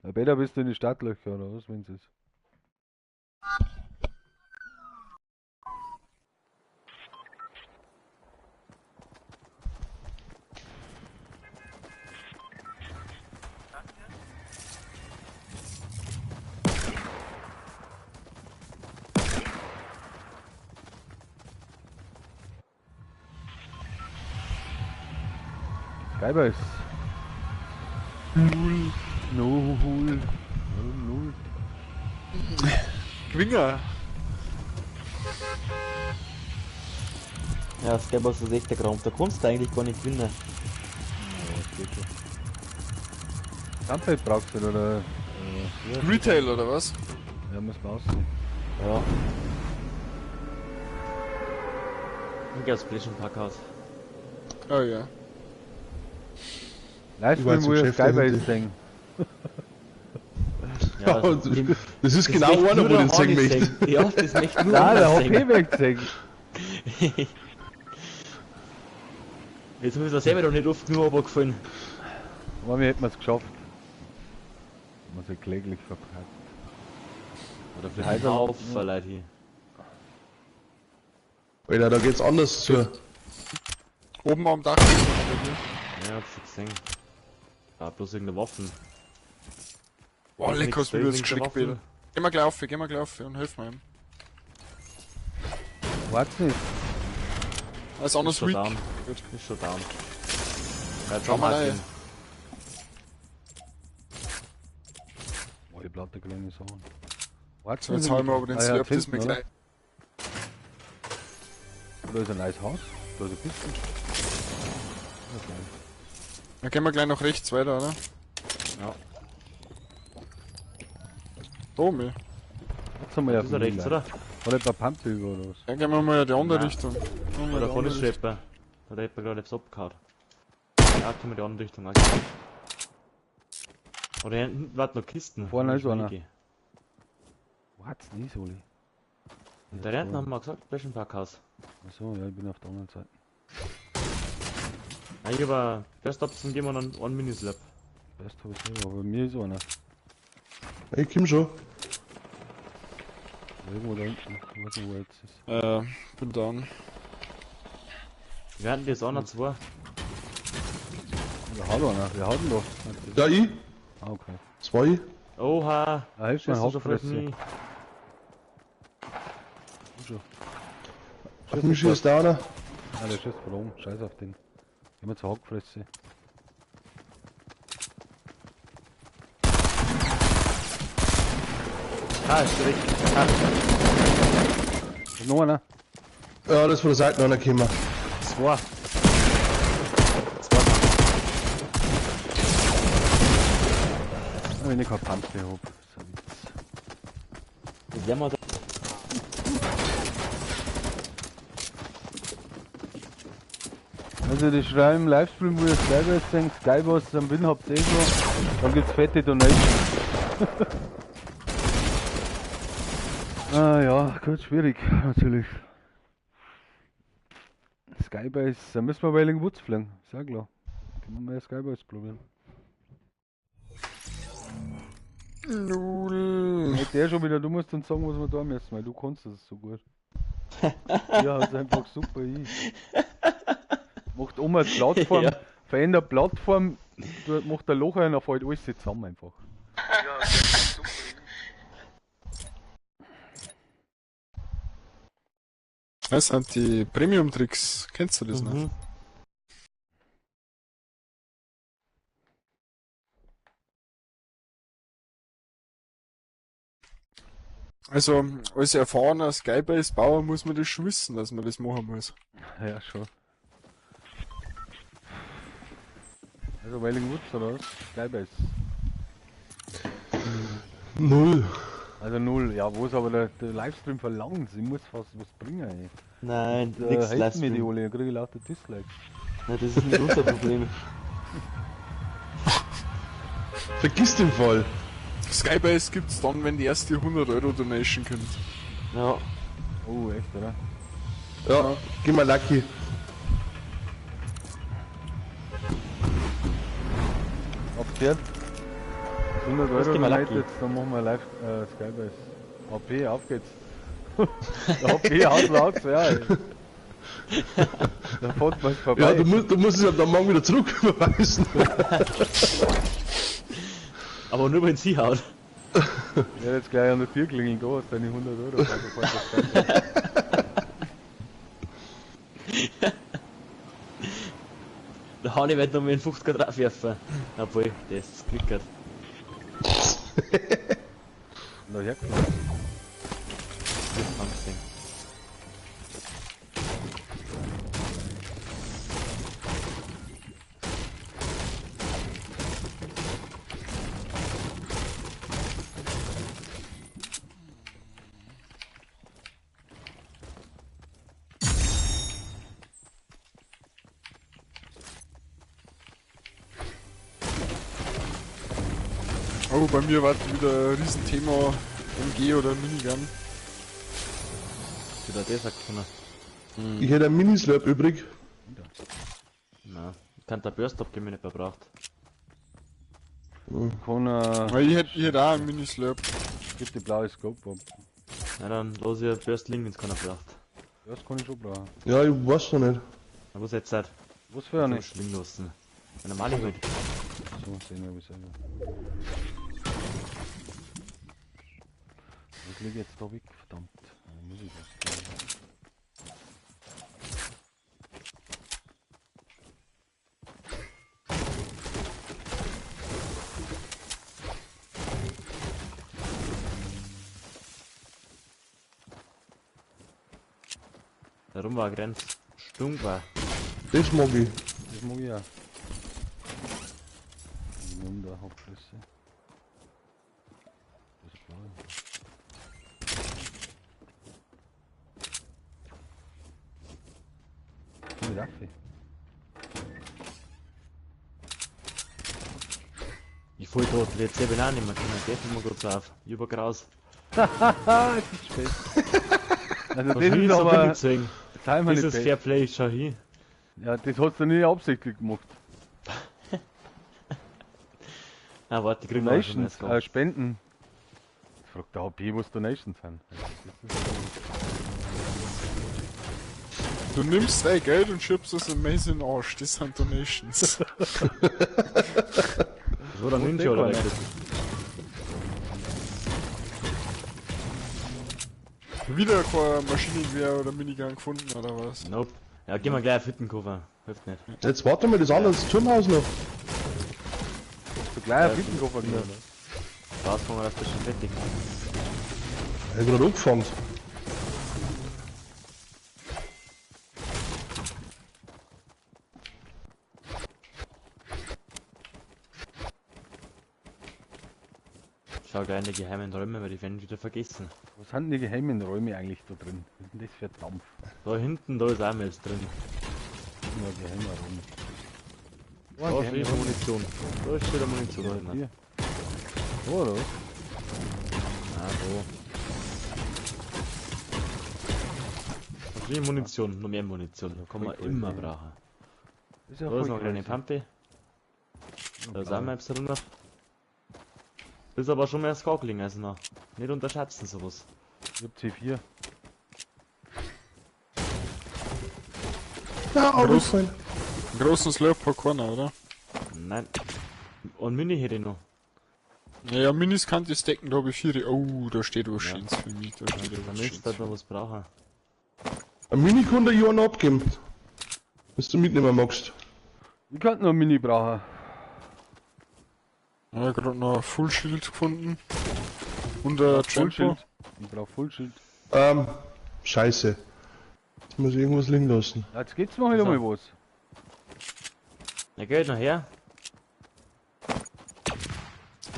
Ja, Peter, bist du in die Startlöcher oder was, wenn's ist? Skybase. Null. Null. Warum null? Gewinger! Ja, Skybus ist echt der Krampf. Da kannst du eigentlich gar nicht gewinnen. Ja, das geht schon. Kampfeld brauchst du oder? Retail oder was? Ja, muss man aussehen. Ja. Ich geh aufs Flächen Parkhaus. Oh ja. Livestream, wo ich Skybase sehen. Ja, das ist genau einer, wo den sehen möchte. Ja, das möchte nur Nein, der einer HP sehen. möchte sehen. Jetzt habe ich das selber noch nicht oft genug runtergefallen. Aber wir hätten es geschafft. Man sich kläglich verpackt. Oder vielleicht ein Haufen Leute hier. Alter, da geht's anders zu. Oben am Dach ist noch einer hier. Ja, hab's schon gesehen. Da bloß irgendeine Waffen. Boah, leck, hast du mich Nix, jetzt geschreckt, irgendeine Peter. Geh mal gleich auf, geh mal gleich auf und hilf mir ihm. Warte nicht. Alles anders Ist schon weak. down. Gut. Ist schon down. Ja, Schau mal rein. Boah, die Platte kleine Sachen. Warte So, jetzt hauen wir aber den Slurp, das mir gleich. Da ist ein neues Haus. Da ist eine Piste. Okay. Dann gehen wir gleich nach rechts weiter, oder? Ja. Da oben. Jetzt haben wir ja Das ist rechts, oder? Hat etwa Pampe über oder was? Dann gehen wir mal in die andere Nein. Richtung. Gehen wir mal Oder in die vorne ist andere schon Richtung. jemand. Da hat jemand gerade etwas abgehauen. Ja, können wir die andere Richtung auch gehen. Oder hier hinten warten noch Kisten. Vorne ist Wo ich einer. hingehe. Warte nicht, Oli. Und da hinten haben wir gesagt, Flächen Parkhaus. Achso, ja, ich bin auf der anderen Seite. Ja, ich hab Best Option geben wir dann einen Minislap. Best hab ich selber, aber bei mir ist einer. Ich komm schon. Irgendwo da hinten. Ich weiß nicht, wo er jetzt ist. Bin down. Wir hatten jetzt auch noch zwei. Da haut einer. Wer haut denn da? Ja, ich. Ah, okay. Das war ich. Oha! Ah, hilft mir Schießt schon Hauptfresse. mich. Auf mich schießt da einer. Ah, der schießt von oben. Scheiß auf den. Gehen wir zur Hackfresse. Ah, ist recht. Ah, Ist noch einer? Ja, das ist von der Seite einer gekommen. zwei. Zwei. Ah, wenn ich keine Pampe hab. Ist ein Witz. Das werden wir da. Also die schreiben im Livestream, wo ihr Skybase denkt, Skyboss am Win habt ihr eh schon, dann gibt's fette Donations. Ah ja, gut, schwierig, natürlich. Skybase, da müssen wir Wailing Woods fliegen, ist ja klar. Können wir mal Skybase probieren. Null. Hey, der schon wieder, du musst uns sagen, was wir da müssen, weil du kannst das so gut. Ja, ist einfach super hin. Macht um eine Plattform, Ja. verändert Plattform, macht ein Loch rein, dann fällt alles zusammen einfach. Ja, super. Das sind die Premium-Tricks. Kennst du das noch? Mhm. Also, als erfahrener Skybase-Bauer muss man das schon wissen, dass man das machen muss. Ja, schon. Also Wailing Woods oder was? Skybase. 0. Also 0, ja, wo ist aber der Livestream verlangt? Ich muss fast was bringen, ey. Nein, Da nix helfen mir die Livestream. alle, dann krieg ich lauter Dislikes. Nein, das ist nicht unser Problem. Vergiss den Fall. Skybase gibt's dann, wenn die erste 100 Euro Donation kommt. Ja, Oh, echt, oder? Ja, geh mal lucky. Abgehört. 100 Was Euro gehen wir lucky? Donated, dann machen wir live Skybase. AP, auf geht's. Der AP haut laut, ja. Ey. Da fährt man vorbei. Ja, du musst es ja dann morgen wieder zurück überweisen. aber nur wenn sie haut. Ich werde jetzt gleich an der Tür klingeln, da hast deine 100 Euro. Also, falls das Skybase. Der Hani wird noch mit den 50er drauf werfen. Obwohl, das ist klickert. Da hergeflogen. Das kannst du. Oh, bei mir war wieder ein Riesenthema MG oder Minigun. Wieder das sagt keiner. Ich hätte einen Minislurp übrig. Nein, ich kann der Burst abgeben, wenn ich nicht mehr braucht. Kann, Weil ich hätt auch einen Minislurp. gibt die blaue Scope ab. Na dann lass ich einen Burst liegen, wenn's keiner braucht. Das kann ich schon brauchen. Ja, ich weiß noch nicht. Na, was jetzt halt? Was für eine? Burst liegen lassen. Eine normale halt. So, sehen wir selber. Was liegt jetzt da weg? Verdammt. Da muss ich was tun. Darum war Grenz. Stunk war. Das mag ich. Das mag ich auch. Ich nehme da Hauptflüsse. Das ist blau. Komm mit Affe. Ich voll tot, jetzt eben auch nicht mehr können. Geht immer kurz auf. Übergraus. Haha, es ist spät. Also Was das will ist ich so aber billig zeigen? sei mal Das nicht ist best. Fair Play, schau hin. Ja, das hast du nicht absichtlich gemacht. Na warte, kriegen wir auch schon Donations, erst Spenden. Jetzt fragt der HP, was Donations sind. Du nimmst dein Geld und schiebst es im Maze in den Arsch. Das sind Donations. Das war der Ninja oder keiner. was? Wieder kein Maschinengewehr oder Minigun gefunden oder was? Nope. Ja, gehen wir gleich auf Hüttenkoffer. Hilft nicht. Jetzt warte mal, das andere das Turmhaus noch. Hast du gleich einen Hüttenkoffer genommen? Rauskommen, das ist schon fertig. Ich hab gerade angefangen. Schau gleich in die geheimen Räume, weil die werden wieder vergessen. Was sind denn die geheimen Räume eigentlich da drin? Was ist denn das für ein Dampf? Da hinten, da ist auch alles drin. Ja, Geheimer rum. Da ist wieder Munition. Da ist wieder Munition drin. Hier. Oder? Ah, da. Noch mehr Munition, noch mehr Munition. Da kann man immer brauchen. Ist ja Da ist voll noch eine crazy. Pampe. Da ist auch mal etwas runter. Das ist aber schon mehr Skorkling, also noch. Nicht unterschätzen sowas. Ich hab C4. Na, aufgefallen. Einen großen Slurp hat keiner, oder? Nein. Und Mini hätte ich noch. Naja, Minis kann ich stacken, da hab ich 4. Oh, da steht was Ja. Schönes für mich. Da steht Da was müsste Schönes. halt noch was brauchen. Ein Mini kann der Johann abgeben. Wenn du mitnehmen magst. Ich könnte noch einen Mini brauchen. Ja, gerade noch ein Full Shield gefunden. Und ein Full Trampo. Shield. Ich brauch Full Shield. Scheiße. Jetzt muss ich irgendwas liegen lassen. Ja, jetzt geht's noch wieder So. mal was. Na geht noch her.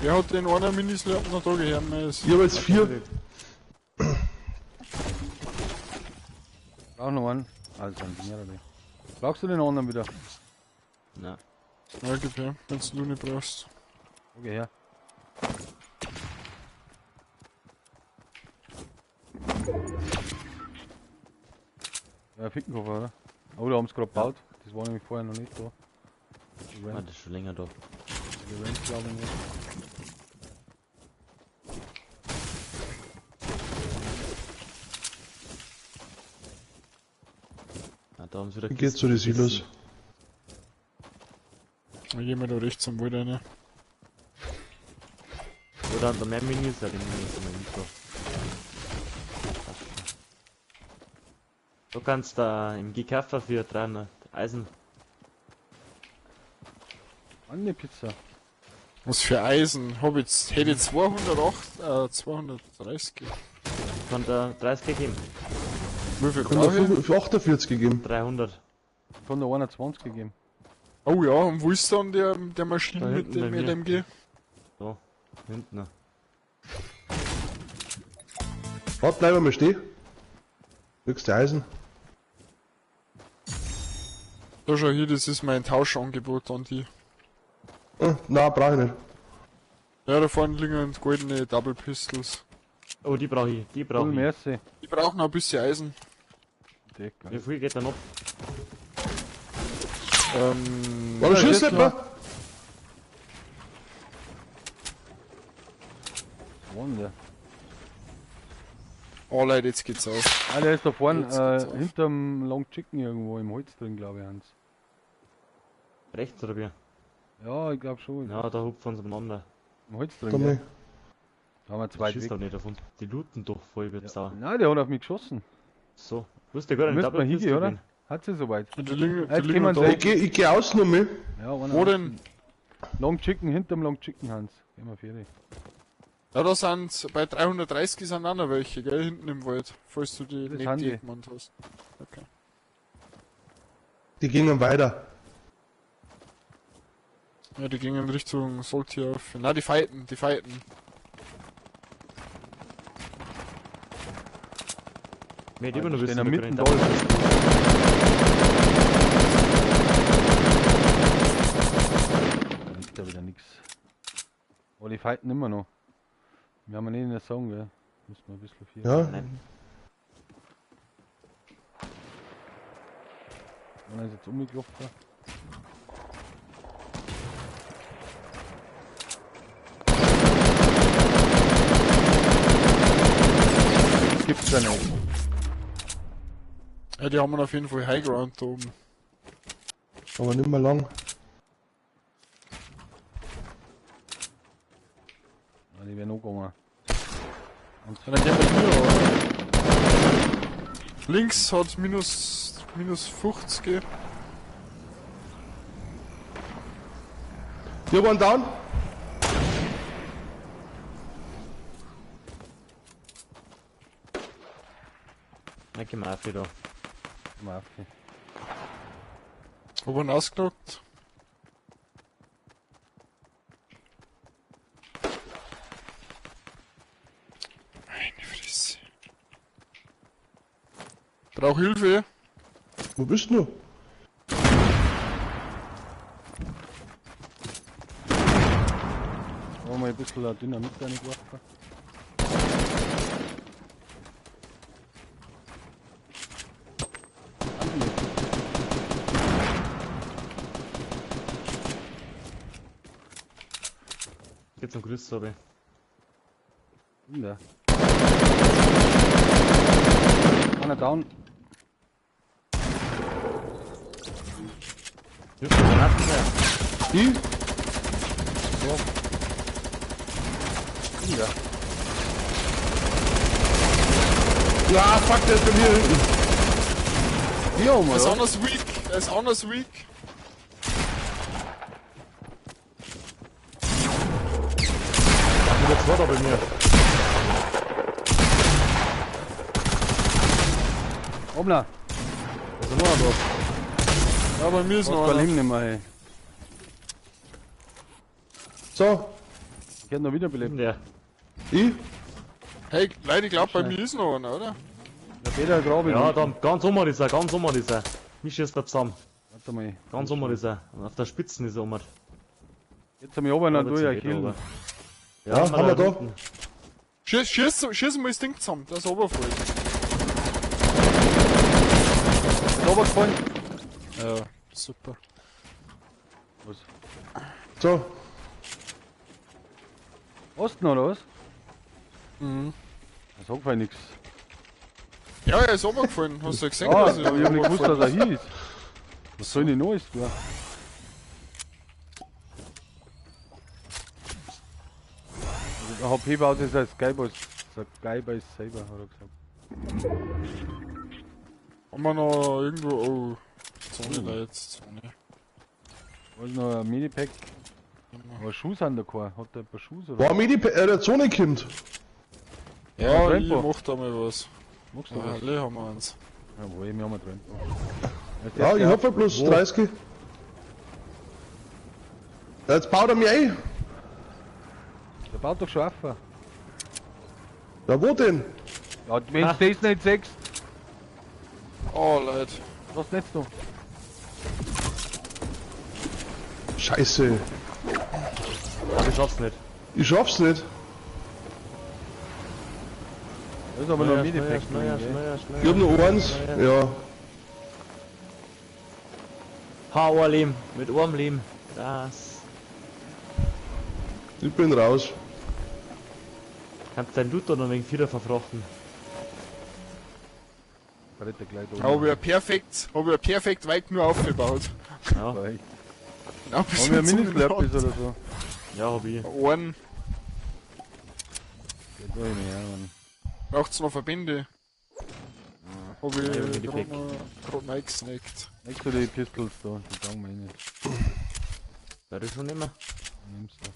Wer hat den einen Mini-Slurp noch da gehört? Ich hab jetzt 4. Brauch noch einen. Also sind mehrere. Brauchst du den anderen wieder? Na. Ja, gib her, wenn du nicht brauchst. Okay, her. Ja, Fickenkoffer, oder? Oh, da haben sie gerade gebaut. Das war nämlich vorher noch nicht da. Die Ah, Ramp, das ist schon länger da. die Ramp, glaube ich nicht. Ah, da haben sie wieder Wie geht's zu den Kisten Silos? Dann gehen wir da rechts am Wald rein. Oder da mehr Minis, ja, die Minis sind wir nicht da. Du kannst da im GKV für 300 Eisen. An die Pizza. Was für Eisen? Hab jetzt, hätte ich 208, 230. Kann da 30 geben. Wie viel Kann brauch ich? der 48 gegeben. 300. Ich kann da 21 gegeben. Oh ja, und wo ist dann der Maschine Da mit hinten dem bei mir. LMG? So, hinten. Warte, bleib einmal stehen. Kriegst du Eisen? Da schau hier, das ist mein Tauschangebot an die. Nein, brauch ich nicht. Ja, da vorne liegen goldene Double Pistols. Oh, die brauche ich, die brauche Cool, ich. merci. Die brauchen noch ein bisschen Eisen. Dick, Wie viel geht da noch? War der Schuss ja, etwa? Wunder. Oh Leute, jetzt geht's auf. Ah, der ist da vorne, Jetzt geht's auf. hinterm Long Chicken irgendwo im Holz drin, glaube ich, Hans. Rechts oder wie? Ja, ich glaube schon. Ja, da hupfen sie umeinander. Im Holz drin, Da gell? mal. Da haben wir zwei Schießt weg. doch nicht davon. Die looten doch voll wird Ja. sauer. Nein, der hat auf mich geschossen. So, wusste gar nicht, Müssen wir hingehen, oder? gehen. Hat sie soweit? Die liegen, Jetzt die liegen kommen da. sie. Ich geh außen um mich. Ja, einer Wo denn? Long Chicken, hinterm Long Chicken, Hans. Gehen wir fertig. Ja, da sind bei 330 sind auch noch welche, gell, hinten im Wald, falls du die Das nicht sind die. die gemacht hast. Okay. Die gingen weiter. Ja, die gingen Richtung Salty auf. Na, die fighten, die fighten. Mir hat immer noch Stehen wissen, da wir mitten können da. Da liegt da wieder nix. Aber die fighten immer noch. Wir haben ja nicht in der Song, gell? Müssen wir ein bisschen viel. Ja. Nein. Einer ist jetzt umgelaufen. Das gibt's ja nicht. Ja, die haben auf jeden Fall High Ground da oben. Aber nicht mehr lang. Ja, die wären noch gegangen. Ja, dann gehen wir hier, oder? Links hat minus 50. Ich hab einen down. Dann gehen wir auf wieder. Mal auf. Hab ihn ausgenockt. Meine Fresse. Brauch Hilfe. Wo bist du? Da mal ein bisschen Dynamit reingeworfen. Geht zum Grüß, sorry. Ja. Einer down. Die? So. Ja. Ja, fuck, der ist bei mir hinten. Hier oben, Er ist oder? anders weak. Er ist anders weak. Ach, wieder zwei da bei mir. Oben da. Was ist noch da? Ja, bei mir ist noch kein einer. Leben nicht mehr, hey. So, Ich hätte noch wiederbelebt. Der. ich? Hey, Leute, ich glaub, bei mir ist noch einer, oder? Der Peter Grabe. Ja, da ganz oben ist er, ganz oben ist er. Mich schießt er zusammen. Warte mal. Ganz oben ist er. Und auf der Spitze ist er oben. Jetzt haben wir oben noch Ja, durch, jetzt killen. Ja, Ja, haben wir da. hinten. Schieß mal das Ding zusammen, das ist runterfällt. Ist runtergefallen. Ja, super. Was? So, Osten oder was? Mhm. Das sagt mir nichts. Ja, er ist runtergefallen. Hast du ja gesehen, Ja, dass aber ich hab nicht gewusst, dass er runtergefallen hier ist. Was soll denn noch ist, du? Also der HP baut ist als Skyboss. Skyboss selber, hat er gesagt. ist? Haben wir noch irgendwo. Oh, Zone, Leute, Zone. Was ist noch ein Minipack? Aber Schuhe sind da kein. Hat der ein paar Schuhe oder? Boah, mir die der Zone kommt. Ja, Ja, ich Trampo. mach da mal was. Magst du Ja, was? alle haben wir eins. Jawohl, wir haben ein Trampo. Ja, ich hab ja bloß Wo? 30. Ja, jetzt baut er mich ein. Der baut doch schon auf. Ja, wo denn? Ja, wenn du das nicht siehst, Oh, Leute. was nicht du? Scheiße. Ich schaff's nicht. Ich schaff's nicht. Da ist aber noch ein Minipack drin, gell? Ich hab nur eins. Ja. Ha, ein Leben. Mit einem Leben. Das. Ich bin raus. Kannst dein Loot da noch wegen Vierer verfrachten. Bretter gleich da Hab ich ja perfekt, weit nur aufgebaut. Ja, Genau, bis Haben wir ein zum Mini-Slurpees oder so? ja, hab ich. Einen. Geht doch nicht mehr, Mann. Braucht's noch Verbände? Hab Ja, ich hab ich die Pack. grad reingesnackt. Nächst du die Pistols da, die brauchen wir eh nicht. Werde ich schon nehmen. Nimmst du.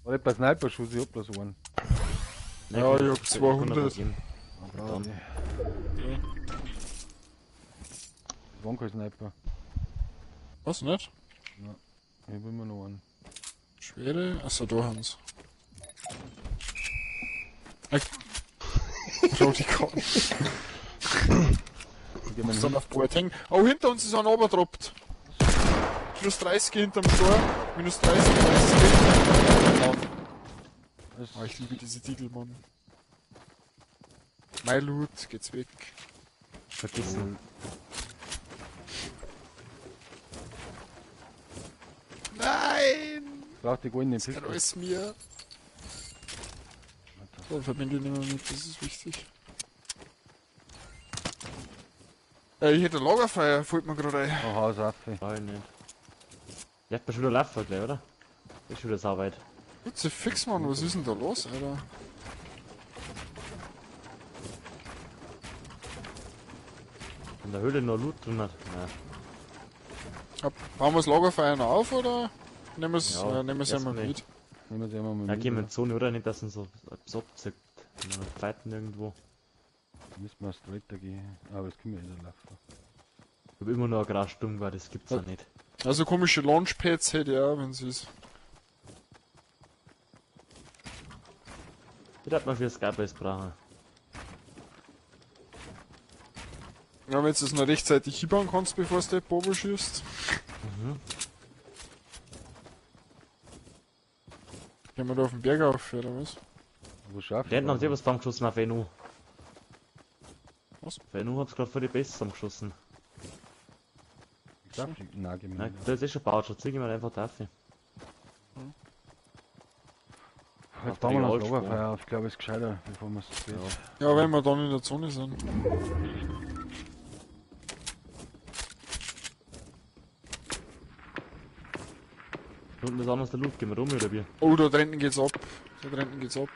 Warte, bei Sniper-Schuss, ich hab bloß einen. Nein, Ja, kann- ich hab kann 200. noch geben. Brauch Dann. ich nicht. Das war kein Sniper. Was nicht? Ich hab immer noch einen. Schwere? Achso, da haben's. Schau die Karten. Geh mal Ist dann hin. auf Bord hängen. Oh, hinter uns ist einer runtergedroppt. Minus 30 hinterm Tor. Minus 30, 30 geht. Das Oh, ich liebe diese Titel, Mann. My Loot geht's weg. Vergessen. Nein! Braucht die goldene Das ist Pistole. alles mir. So, verbinde ich nicht mehr mit, das ist wichtig. Ich hätte ein Lagerfeuer, fällt mir gerade ein. Oh, Haus auf. ey. Brauch ich nicht. Lässt man schon wieder laufen gleich, oder? Ist schon wieder sauweit. Gutze fix, Mann, was ist denn da los, Alter? In der Höhle noch Loot drin hat. Nein. Ja, bauen wir das Lagerfeuer noch auf, oder? Nehmen wir es Ja, nehmen wir's einmal erstmal. mit. Nehmen wir sie einmal Da mit. gehen wir in oder? die Zone, oder? Nicht, dass uns so etwas abzieht. Wenn wir noch fighten irgendwo. Müssen wir straight da gehen. Aber das können wir eh da laufen. Ich hab immer noch ein Grasstummgewehr, das gibt's ja nicht. Also komische Launchpads hätte ich auch, wenn es ist. Das hat man für Skybase brauchen. Ja, wenn du es noch rechtzeitig hinbauen kannst, bevor du die Bobo schießt. Mhm. Gehen wir da auf den Berg auf, oder was? Wo schafft Die hinten haben sie was zusammengeschossen auf NU. Was? Auf NU hab's gerade für die Base zusammengeschossen. Ich darf nicht. Nein, geh mir Nein, nicht. da ist eh schon gebaut, schon zieh ich mir einfach dafür. Jetzt bauen wir noch Alt das Lagerfeuer auf. Ich glaube, es ist gescheiter, bevor wir es zu spät. Ja, wenn wir dann in der Zone sind. Unten ist anders der Loot, gehen wir rum oder wie? Oh, da drinnen geht's ab. Da drinnen geht's ab.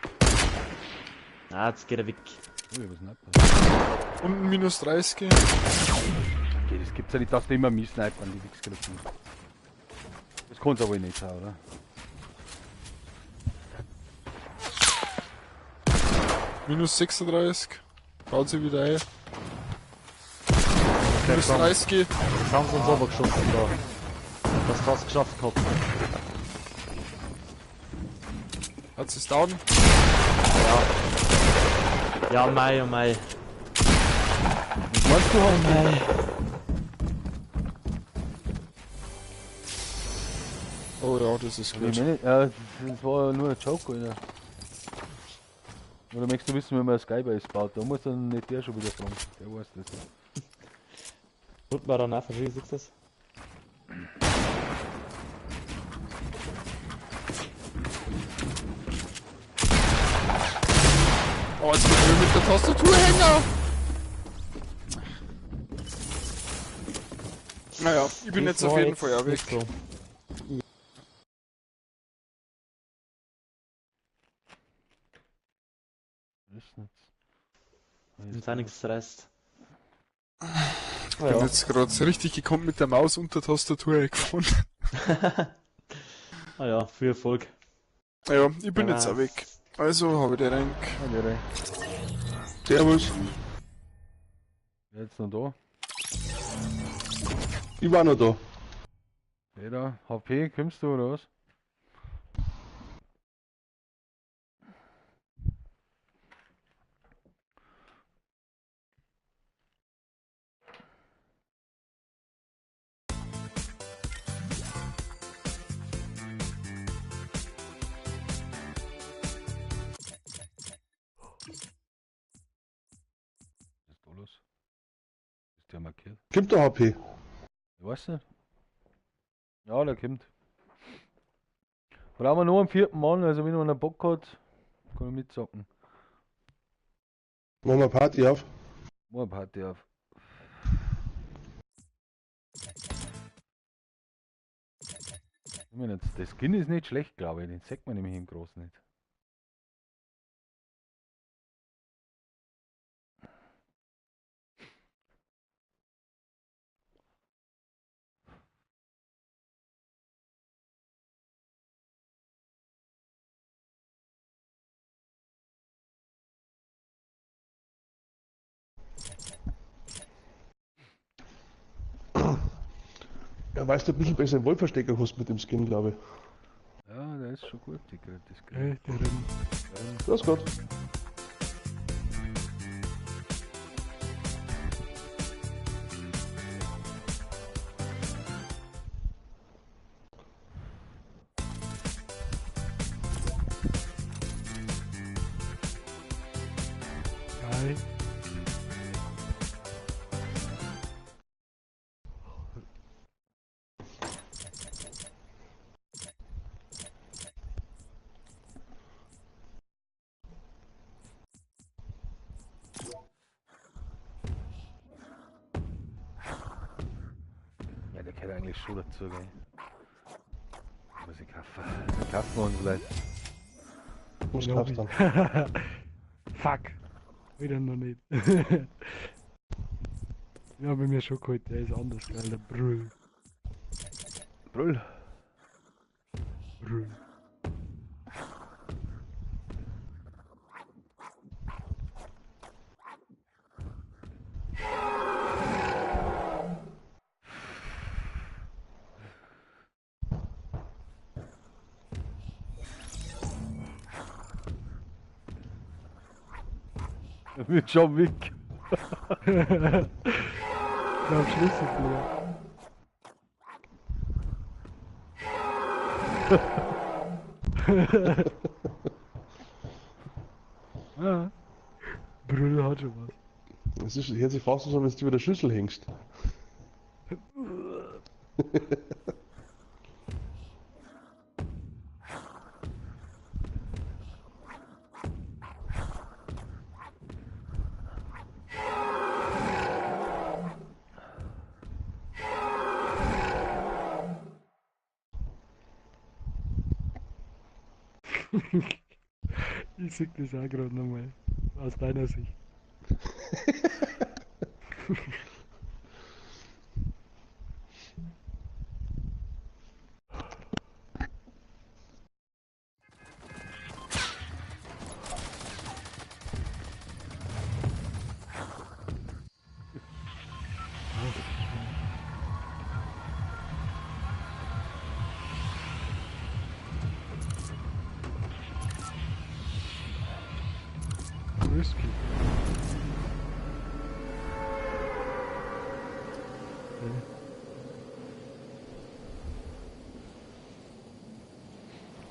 Ah, jetzt geht er weg. Oh, ich hab Sniper. Unten minus 30. Okay, das gibt's ja nicht, dass die immer mich snipern, die Wichsgruppen. Das kann's aber nicht sein, oder? Minus 36. Baut sie wieder ein. Minus 30. Das haben sie uns aber geschossen da. Das fast geschafft gehabt. Hat sie's down? Ja, mei, oh mei. Was meinst du, Hans? Oh ja, das ist Ich gut. meine, ja, das war nur ein Joke, Alter. Oder möchtest du wissen, wie man eine Skybase baut? Da muss dann nicht der schon wieder fragen. Der weiß das. Unten war dann auch verschieden, siehst du das? Oh, jetzt bin ich mit der Tastatur hängen. Naja, ich bin Das jetzt auf war jeden Fall auch weg. nicht so. Das ist nichts. Uns auch nichts reißt. Ich bin jetzt gerade richtig gekommen mit der Maus und der Tastatur eingefahren. Ah ja, viel Erfolg. Naja, ich bin Ja. jetzt auch weg. Also, habe ich den Rank. Servus. Wer ist jetzt noch da? Ich war noch da. Peter, HP, kommst du oder was? Was ist da los? Ist der markiert? Kommt der HP? Ich weiß nicht. Ja, der kommt. Brauchen wir nur einen vierten Mann, also wenn einer Bock hat, kann ich mitzocken. Machen wir Party auf. Machen wir Party auf. Ich meine, der Skin ist nicht schlecht, glaube ich. Den sieht man nämlich im Großen nicht. Ja, weißt du, ein bisschen besser im Wollverstecker hast mit dem Skin, glaube ich. Ja, der ist schon gut, die, das Skin. Grüß Gott. Geil. Ja, der gehört eigentlich schon dazu, gell. Muss ich kaufen. Wir kaufen uns Leute. Muss Glaub kaufst ich. dann. Fuck. Wieder noch nicht. Den hab ich mir schon geholt, der ist anders geil, der Brüll. Brüll. Brüll. Mit John Wick. Ich glaub, Schlüssel verloren. Ja. Brüll hat schon was. Das ist, hört sich fast so, wenn du über der Schüssel hängst. Ich sehe das auch gerade nochmal. Aus deiner Sicht. Whisky. Okay.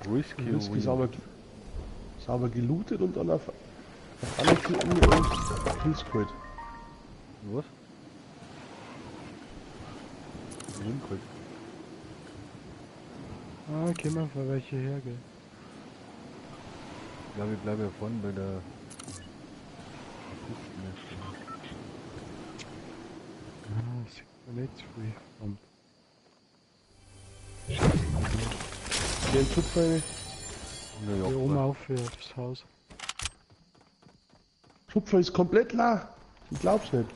Whisky, Whisky sauber gelootet und dann auf alle Klicken und Pilz geholt. Was? Geholt. Ah, kommen von welche her, gell? Ich glaube, ich bleibe ja vorne bei der. Ah, sieht man nicht zu viel. Verdammt. Hier ein Schubpfeil. Hier oben auf aufs Haus. Schubpfeil ist komplett leer. Ich glaub's nicht.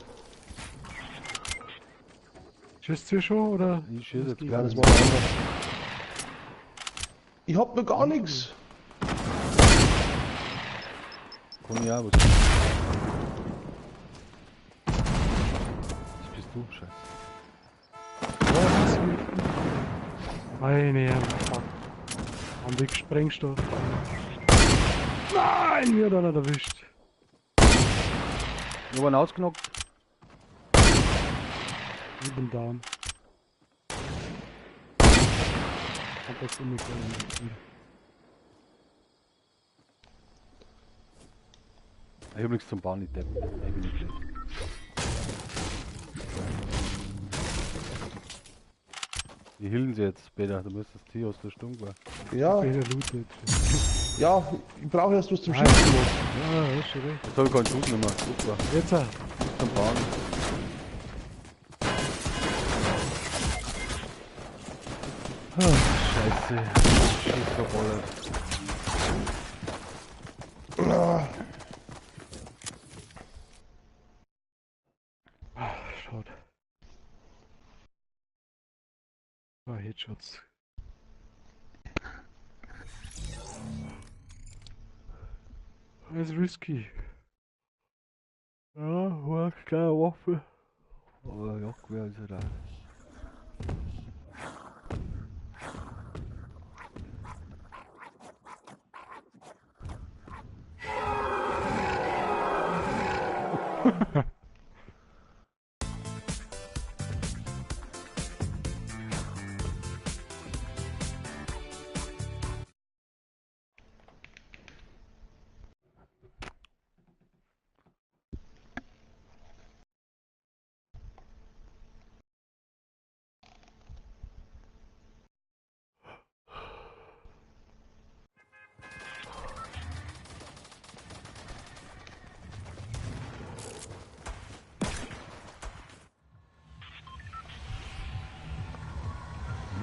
Schießt du schon oder? Ich schieße jetzt. Ja, das war anders. Ich hab noch gar nichts. Komm ja, was? Das bist du, Scheiße. Meine Herren, fuck. Haben die Sprengstoff. Nein, mir hat einer erwischt. Ich hab einen ausgenockt. Ich bin down. Hab das umgekommen. Ich hab nichts zum Bauen, ich Depp. Ich bin nicht blöd. Die hillen sie jetzt, Peter. Du müsstest hier aus der Stunde war. Ja. Peter lootet. Ja, ich brauche erst was zum Schießen. Ja, das ist schon recht. Jetzt hab ich keinen Schuss mehr. Super. Jetzt. Zum Bauen. Ah, Scheiße. Schuss verballert. Ah, schade. Ah, Headshots. Das ist risky. Ja, war keine Waffe. Aber ja, wäre also da.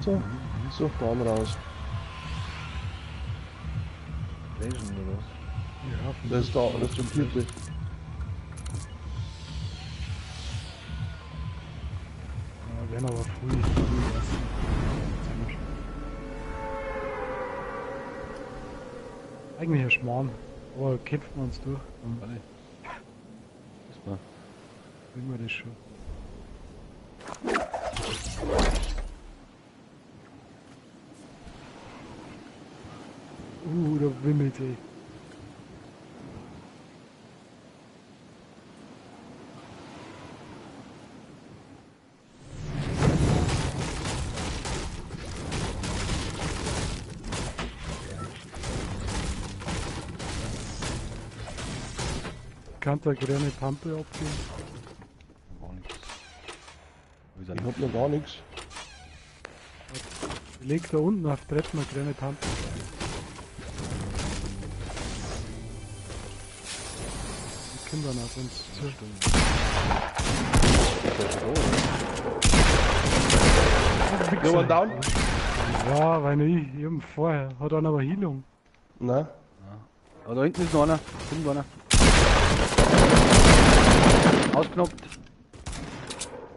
So, so, Bahn raus. Legend oder was? Ja, Das ist da, das ist der vierte. Ja, werden aber früh. Eigentlich ein Schmarrn, aber kämpfen wir uns durch. Dann Alle. Super. kriegen wir das schon. Da wimmelt's ey. kann da grüne Pampe abgeben. Gar nichts. Ich hab noch gar nichts. Ich leg da unten auf Treppen eine grüne Pampe. Die Kinder auf uns zu. Ja, one down. Ja, weil ich eben vorher. Hat einer aber Heilung. Nein. Ja. Da hinten ist noch einer. Kommt einer. Ausknoppt.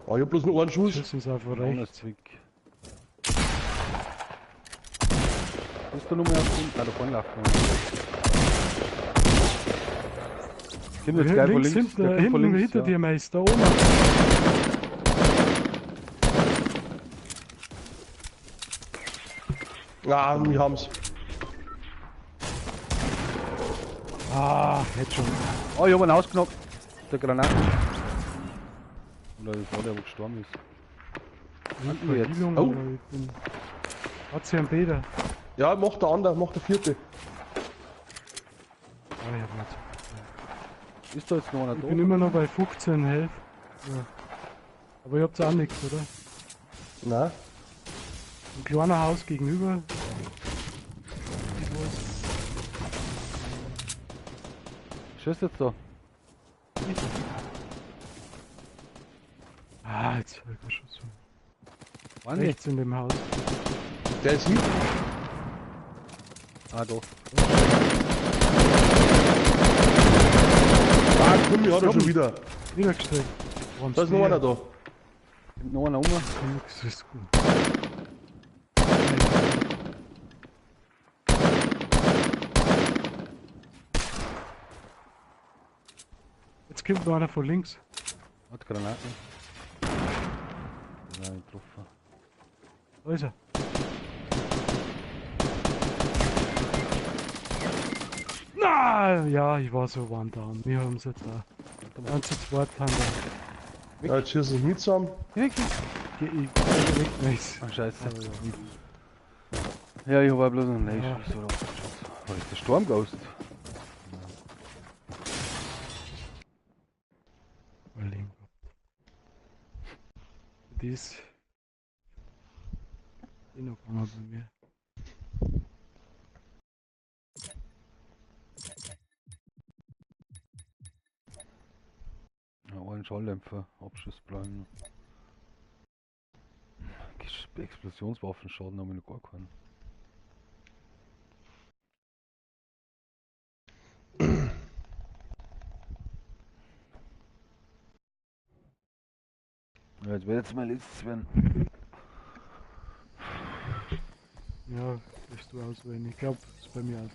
Oh, ich hab bloß noch einen Schuss. Schuss ist einfach rechts. Bist du noch mehr auf den? Ah, da vorne laufen. Kommt jetzt gleich von links. Hinten, hinten links, hinter dir, Meister, da oben. Ah, wir haben's. Ah, hätte schon. Oh, ich hab einen ausgenockt. Der Granate. Oder das war der, wo gestorben ist. Ich jetzt. Oh. Hat sie einen Bäder? Ja, macht der andere, macht der vierte. Ah, ich hab nicht. Ist da jetzt noch einer da? Ich bin immer noch bei 15 Health. Ja. Aber ihr habt auch nichts, oder? Nein. Ein kleiner Haus gegenüber. Schießt jetzt da? Ah, jetzt hab ich einen Schuss. Rechts in dem Haus. Der ist hier. Ah, doch. Ah, komm, ich hat er schon wieder. Wieder gestreckt. Da ist noch einer da. Kommt noch einer um. Das ist gut. Jetzt kommt noch einer von links. Hat Granaten. Nein, getroffen. Da ist er. Na, ja, ich war so one down. Wir haben es jetzt auch. Ganz zu zweit haben wir. Ja, jetzt schießen sie mit zusammen. Wirklich? Geh ich weg, nice. Ah, scheiße. Ja, ich hab auch bloß einen Leihschuss oder was. War das der Sturmghost? Die ist eh noch gegangen bei mir. Ja, einen Schalldämpfer, Abschussplan. Explosionswaffenschaden haben wir noch gar keinen. Ja, jetzt wird jetzt mein letztes werden. Ja, wirst du auswählen. Ich glaube, es ist bei mir aus.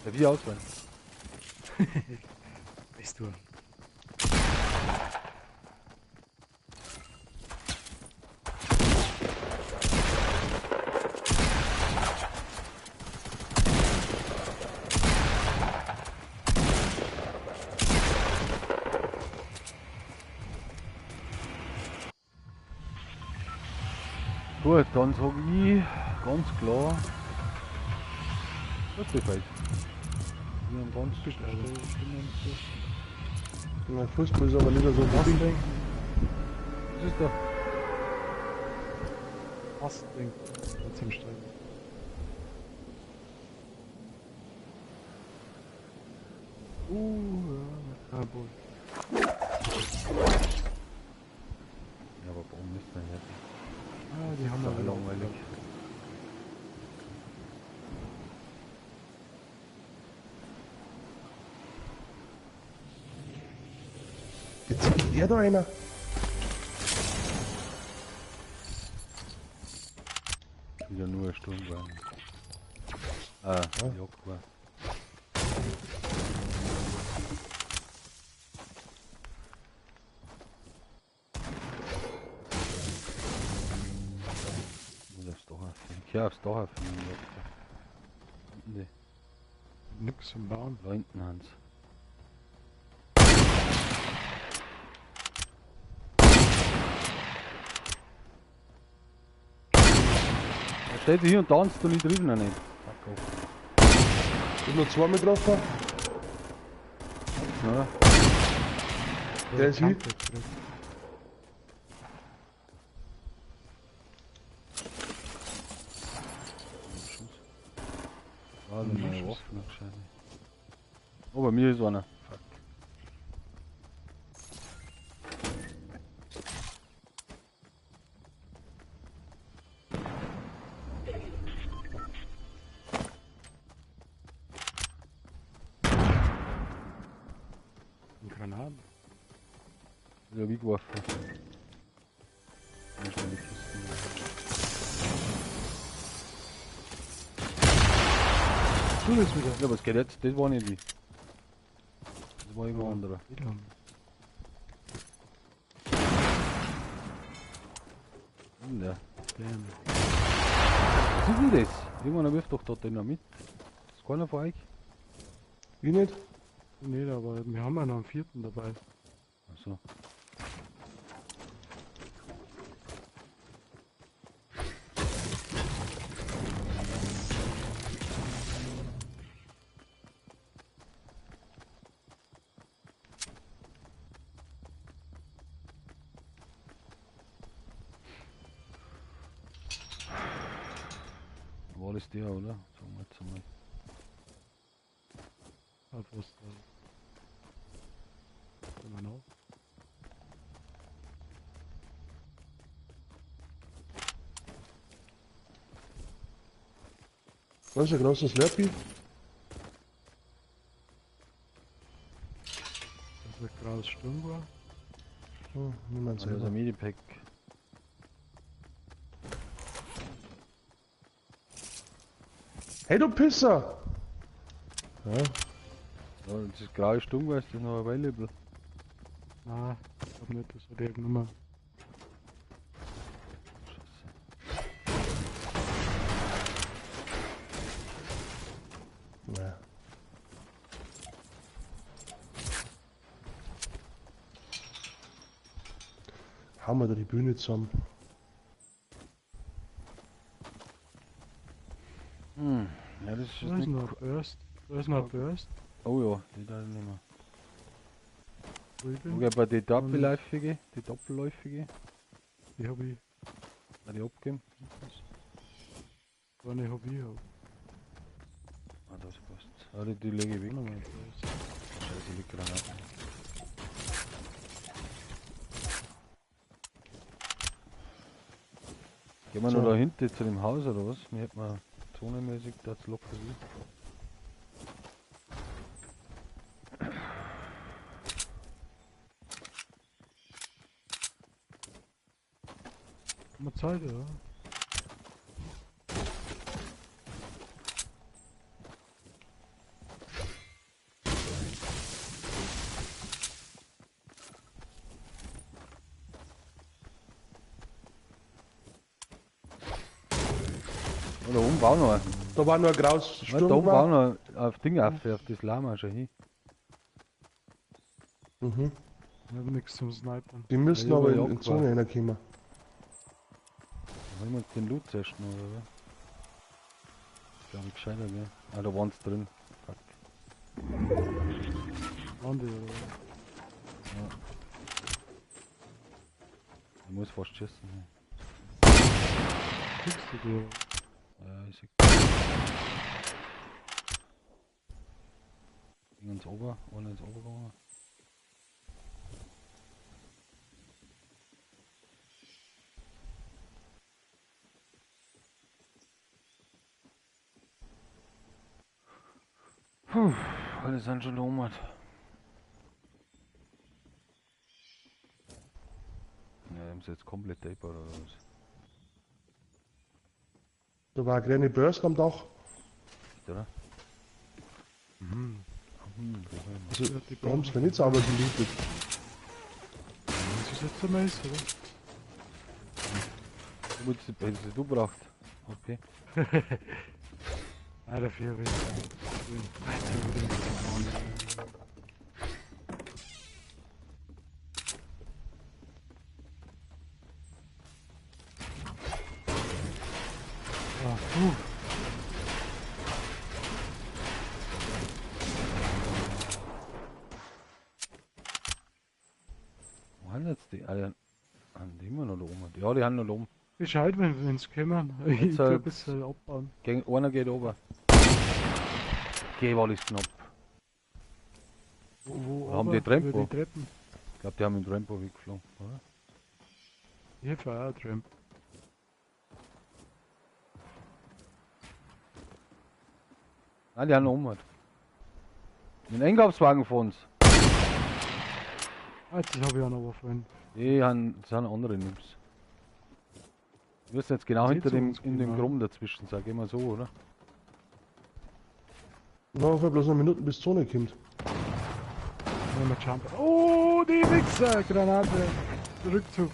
Ja, wie auswählen? Weißt du. Gut, dann sage ich ganz klar, das gefällt. Wir haben ganz schnell. Mein Fußball ist aber nicht so ein Ding. Was ist da? Was Ding? Jetzt am Steigen. Ja, wohl. Ja, aber warum ist denn jetzt? Ah, die haben wir langweilig. Jetzt ist der da einer. Wieder nur ein Sturmwagen. Ah, ja. Jagdgewehr. Ja, aufs Dach auf. Nee. Nix zum Bauen. Da hinten, Hans. Da steht hier und tanzt und ich drüben noch nicht. Fuck off. Ich hab noch zweimal getroffen. hinten, oder? Der ist hin. Ah, dann meine Waffen gescheit. Oh, bei mir ist einer. Fuck. Granaten. Ja, wie geworfen. Ich die Kisten. Du bist wieder. Ja, was geht jetzt? Das war nicht ich. Das war irgendwo anderer. Ja. Damn. Was ist denn das? Irgendwann wirft doch da Dynamit. Ist keiner von euch? Ich nicht? Nee, aber wir haben ja noch einen vierten dabei. Achso. War das der, oder? Sagen wir jetzt einmal. Ah, fast. Immer noch. Das ist ein großer Slurpee. Das ist ein graues Sturmgewehr. Oh, niemand Das ist selber. ein Medipack. Hey du Pisser! Ja, Ja, das graue Sturmgewehr ist das noch available. Nein, ich glaub nicht, das hat er genommen. Scheiße. naja. Hauen wir da die Bühne zusammen. Hm. Ja, das ist Da ist nicht. noch ein Burst. Da ist noch ein Burst. Oh ja, die da nicht mehr. Wo ich bin. Okay, bei die doppelläufige, die doppelläufige, Die hab ich. die abgeben. Eine hab ich. Hab. Ah, das passt. Ah, die lege ich weg. Noch mal ein Burst. Scheiße, liegt Granaten. Gehen wir So. noch da hinten zu dem Haus oder was? Mir hätten wir zonenmäßig das locker hin. Haben wir Zeit, oder? Oh, da oben war noch ein. Da war nur ein graues Ja, da oben war Sturmgewehr. noch ein auf Ding auf das Lama schon hin. Mhm. Ich hab nichts zum Snipern. Die müssen Ja, aber ja, in Zone reinkommen. Dann holen wir uns den Loot zuerst noch, oder? Glaube ich gescheiter, gell? Ah, da waren's drin. Fuck. Waren die, oder? Ich muss fast schießen. Ja. Kriegst du die? Ja, ich seh. Ging ins Ober, ohne ins Ober gegangen. Puh, alle sind schon oben. Ja, haben sie jetzt komplett deppert oder was? Da war eine kleine Burst am Dach. Oder? Mhm. Hm, wo haben wir? Also, Ja, die da haben sie nicht sauber gelootet. Das ist jetzt einmal ist, oder? Du hättest du braucht. Okay. Nein, dafür habe ich. Alter, wieder mit dem Mann. Ah, puh. nicht. Ja, die haben noch oben. Bescheid, wenn sie kommen. Ich Jetzt tu ein halt- bisschen abbauen. Gegen, einer geht runter. Geh, war das knapp. Wo Haben runter? die Trempo? Über die Treppen. Ich glaube, die haben im Trampo weggeflogen, oder? Ich hab auch einen Tramp. Nein, die haben noch oben halt. Den Einkaufswagen von uns. Ah, das habe ich auch noch überfallen. Die haben, das sind andere Noobs. Wir müssen jetzt genau Sieht hinter so dem, aus, in dem genau. Krumm dazwischen sein. Gehen wir so, oder? Na, bloß noch Minuten bis Zone kommt. Wenn wir jumpen. Oh, die Wichser! Granate! Rückzug.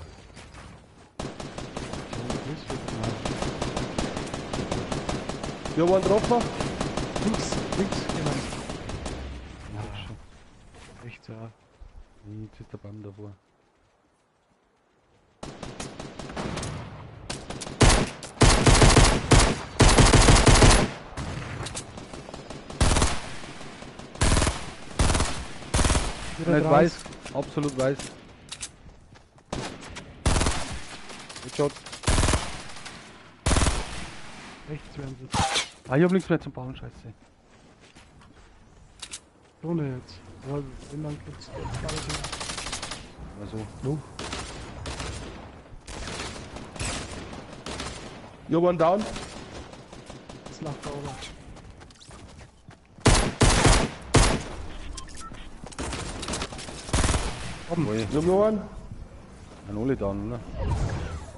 Ja, waren getroffen. Links, links, genau. Ja, rechts auch. Jetzt ist der Baum davor. Wieder Nicht draus. weiß, absolut weiß. Headshot. Rechts werden sie. Ah, ich hab nichts mehr zum Bauen, scheiße. Ohne jetzt. Aber wenn dann gibt's alles mehr. Also, No. Ja, one down. Jetzt lacht er aber. Oben. wohl. Ich hab noch einen. Ein Oli down, oder?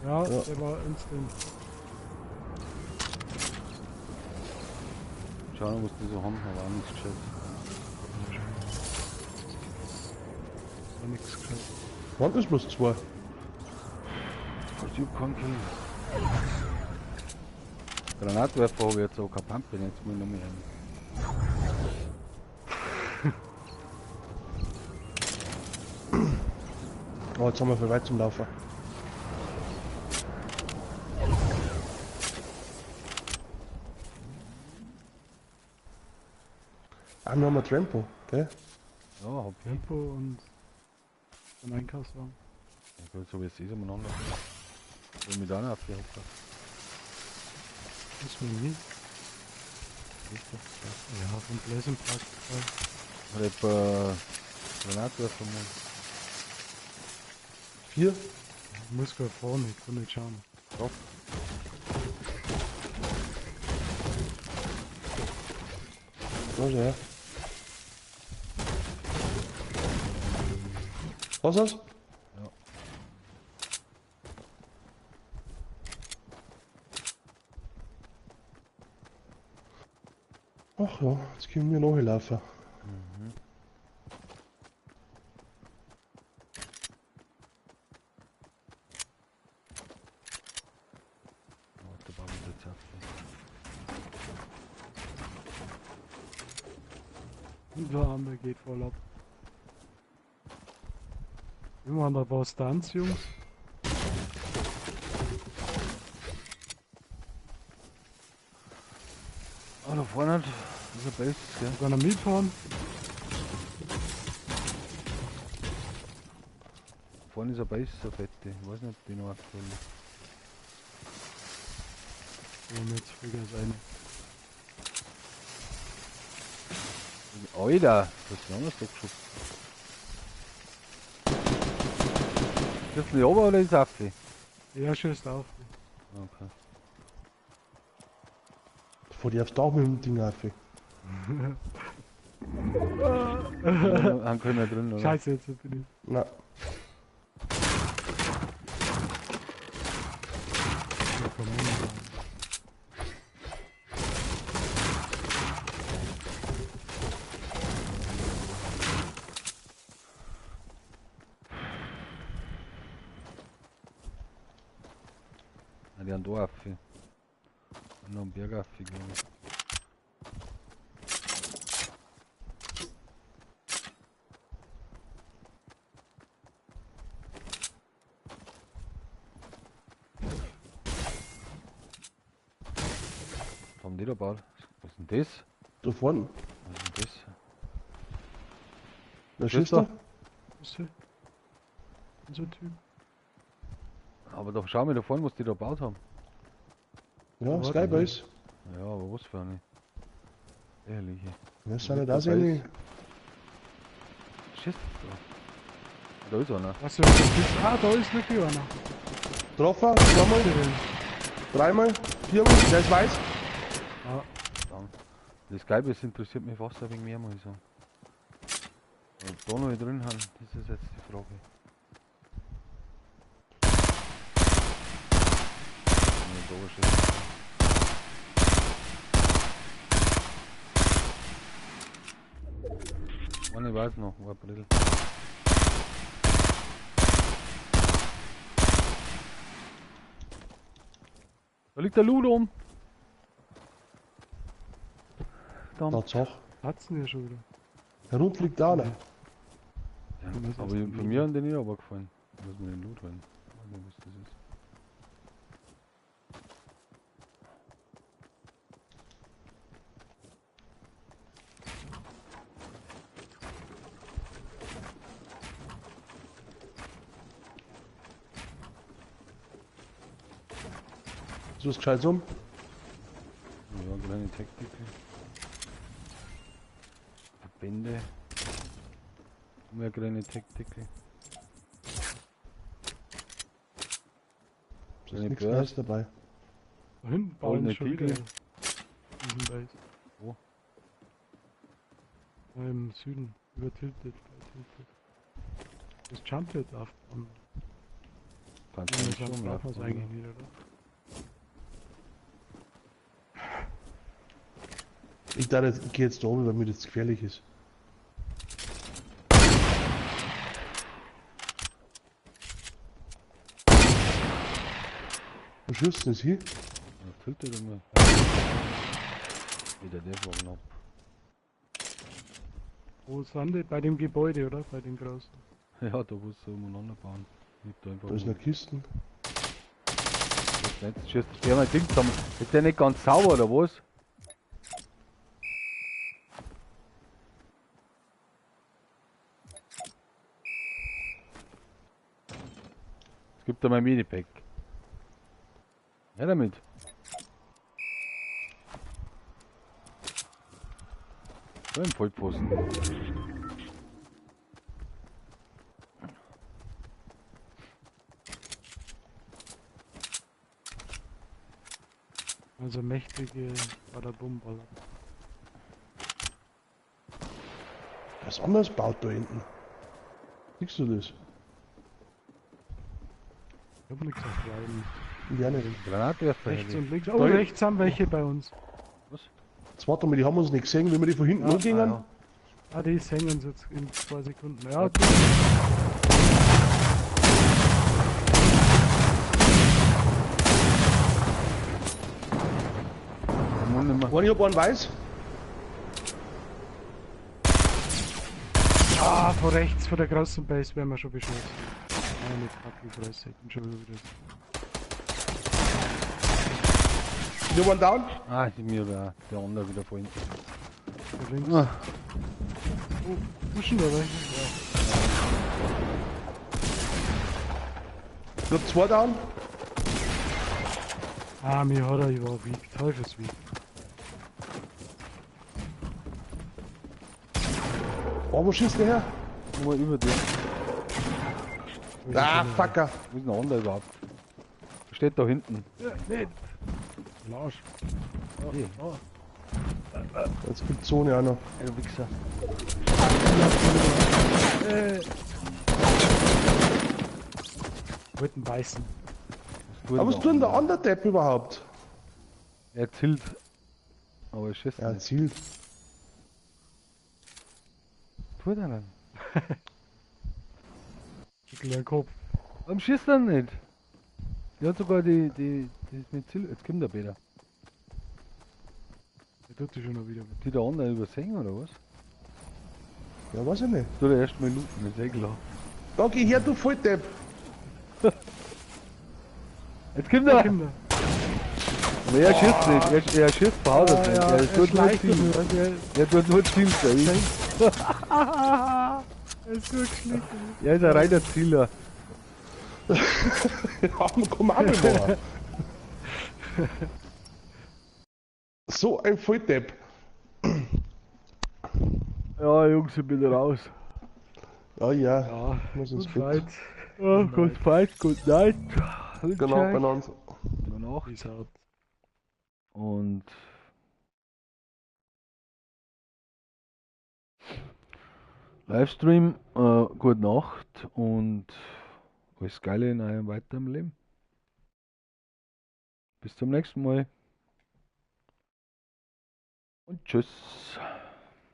Ja, Ja. der war instant. Schauen, was die so haben, aber auch nichts gescheit. War nix gescheit. Waren das bloß zwei? Ich hab keinen Kill. Granatwerfer habe ich jetzt auch keine Pampe, jetzt muss ich noch mehr rein. Oh, jetzt haben wir viel weit zum Laufen. Ah, wir haben ein Trampo, gell? Ja, hab ich. Tempo und den Einkaufswagen. Ja, gut, so wie es ist, umeinander. Wo mit einer aufgehockt. Muss man hin. Ja, vom Pleasant Park. Oder etwa Granatwerfer mal. 4? Ich muss gar fahren, ich kann nicht schauen. Doch. Da ist er. Was ist das? Ja. Ach ja, jetzt können wir noch laufen. Mhm. Warte, bauen wir jetzt auf. Und der andere geht voll ab. Wir machen da ein paar Stunts, Jungs. Ah, da vorne ist ein Base, gell? Kann er mitfahren? Vorne ist ein Base, so fette. Ich weiß nicht, ob die noch aktuell ist. Und jetzt Vollgas eine. Alter, was ist denn anders da geschubst? Ist das nicht oben oder ist es auf? Ja, schießt auf. Okay. Vor dir aufs Dach mit dem Ding auf. Ja, haben können wir drin, oder? Scheiße, jetzt bin ich. Na, Ja, komm, Mann. Ah, die haben da auf. Und noch einen Berg auf, glaube ich. Was haben die da gebaut? Was ist denn das? da vorne. Was ist denn das? Wer Schießt schießt da? Was ist das? So ein Typ. Aber doch schau mir da vorne, was die da gebaut haben. Ja, Skybase. Ja, aber was für eine. Ehrliche. Das sind ja da seine. Schießt da. Da ist einer. Was ist das? Ah, da ist wirklich einer. Treffer, zweimal, dreimal, viermal, der ist weiß. Ja. Dann. Das Skybase interessiert mich fast ein wenig mehr, muss ich sagen. Ob da noch drin haben, das ist jetzt die Frage. Ja, ich weiß noch, April. Da liegt der Loot um. Tatsache. Hat's denn ja schon wieder. Der Rund liegt da, ne? Ja, aber von mir haben die nicht runtergefallen. Da muss man den Loot holen. Ich weiß nicht, was das ist. Ist was gescheit um? Ja, kleine Taktik. Verbände. Mehr kleine Taktik. Ist nichts Neues dabei. Da hinten bauen schon wieder. Wo? Im Süden, über Tilted. Bei Tilted. Das Jumpet aufbauen. Kannst du nicht schon machen, eigentlich nicht, oder? Ich dachte, ich gehe jetzt da oben, weil mir das gefährlich ist. Wo schießt denn das hier? Ja, Tilted immer. Wieder der Wagen ab. Wo sind die? Bei dem Gebäude, oder? Bei dem großen. Ja, da wo sie umeinander bauen. Da, da ist eine Kisten. Jetzt schießt der mal Ding zusammen. Ist der nicht ganz sauber, oder was? Es gibt da mein Minipack. Ja, damit. So im Vollpfosten. Also mächtige Badabum-Baller. Was anderes baut da hinten. Siehst du das? Ich hab nichts auf Leiden. Ja, nicht. Granatwerfer. Rechts und links. Oh, rechts haben welche bei uns. Was? Jetzt warte mal, die haben uns nicht gesehen, wenn wir die von hinten umgingen. Ah, ja. Ah, die sehen uns jetzt in 2 Sekunden. Ja, okay. Ich hab einen weiß. Ah, von rechts, von der großen Base werden wir schon beschossen. Meine fucking Fresse, ich bin schon wieder. You one down? Ah, ich mir der andere wieder vor hinten. Von links. Ah. Oh, pushen da welche? Ja. Ich hab 2 down. Ah, mir hat er überwiegt. Teufelswieg. Oh, wo schießt der her? Nur über dir. Ah, fucker. Wo ist denn der andere überhaupt? Steht da hinten. Ja, nee. Arsch. Oh, hey. Oh. Jetzt gibt Zone auch noch. Ey, du Wichser. Wollten beißen. Aber was tut denn der andere Depp überhaupt? Er zielt. Aber er schießt. Er zielt. Was tut er denn? Ich Kopf. Warum schießt er nicht? Der hat sogar die mit Ziel. Jetzt kommt der Peter. Der tut sich schon noch wieder. Die der andere übersehen oder was? Ja, weiß ich nicht. Tut er erst mal looten, ist eh klar. Da geh her, du Volldepp! Jetzt kommt er! Aber er schießt nicht, er schießt von Haus aus nicht. Ja, Er tut nur Ziel. Er tut nur Ziel, Er ist gut geschlichen. Er ist ein reiner Zieler. Ja, kann man auch mal machen. So ein Volldepp. Ja, Jungs, ich bin raus. Ja, ja. Ja, Muss ins gut Bett. fight. Ja, good fight, good night. Genau, beieinander. Gute Nacht. Peace out. Und Livestream, gute Nacht und alles Geile in eurem weiteren Leben. Bis zum nächsten Mal. Und tschüss.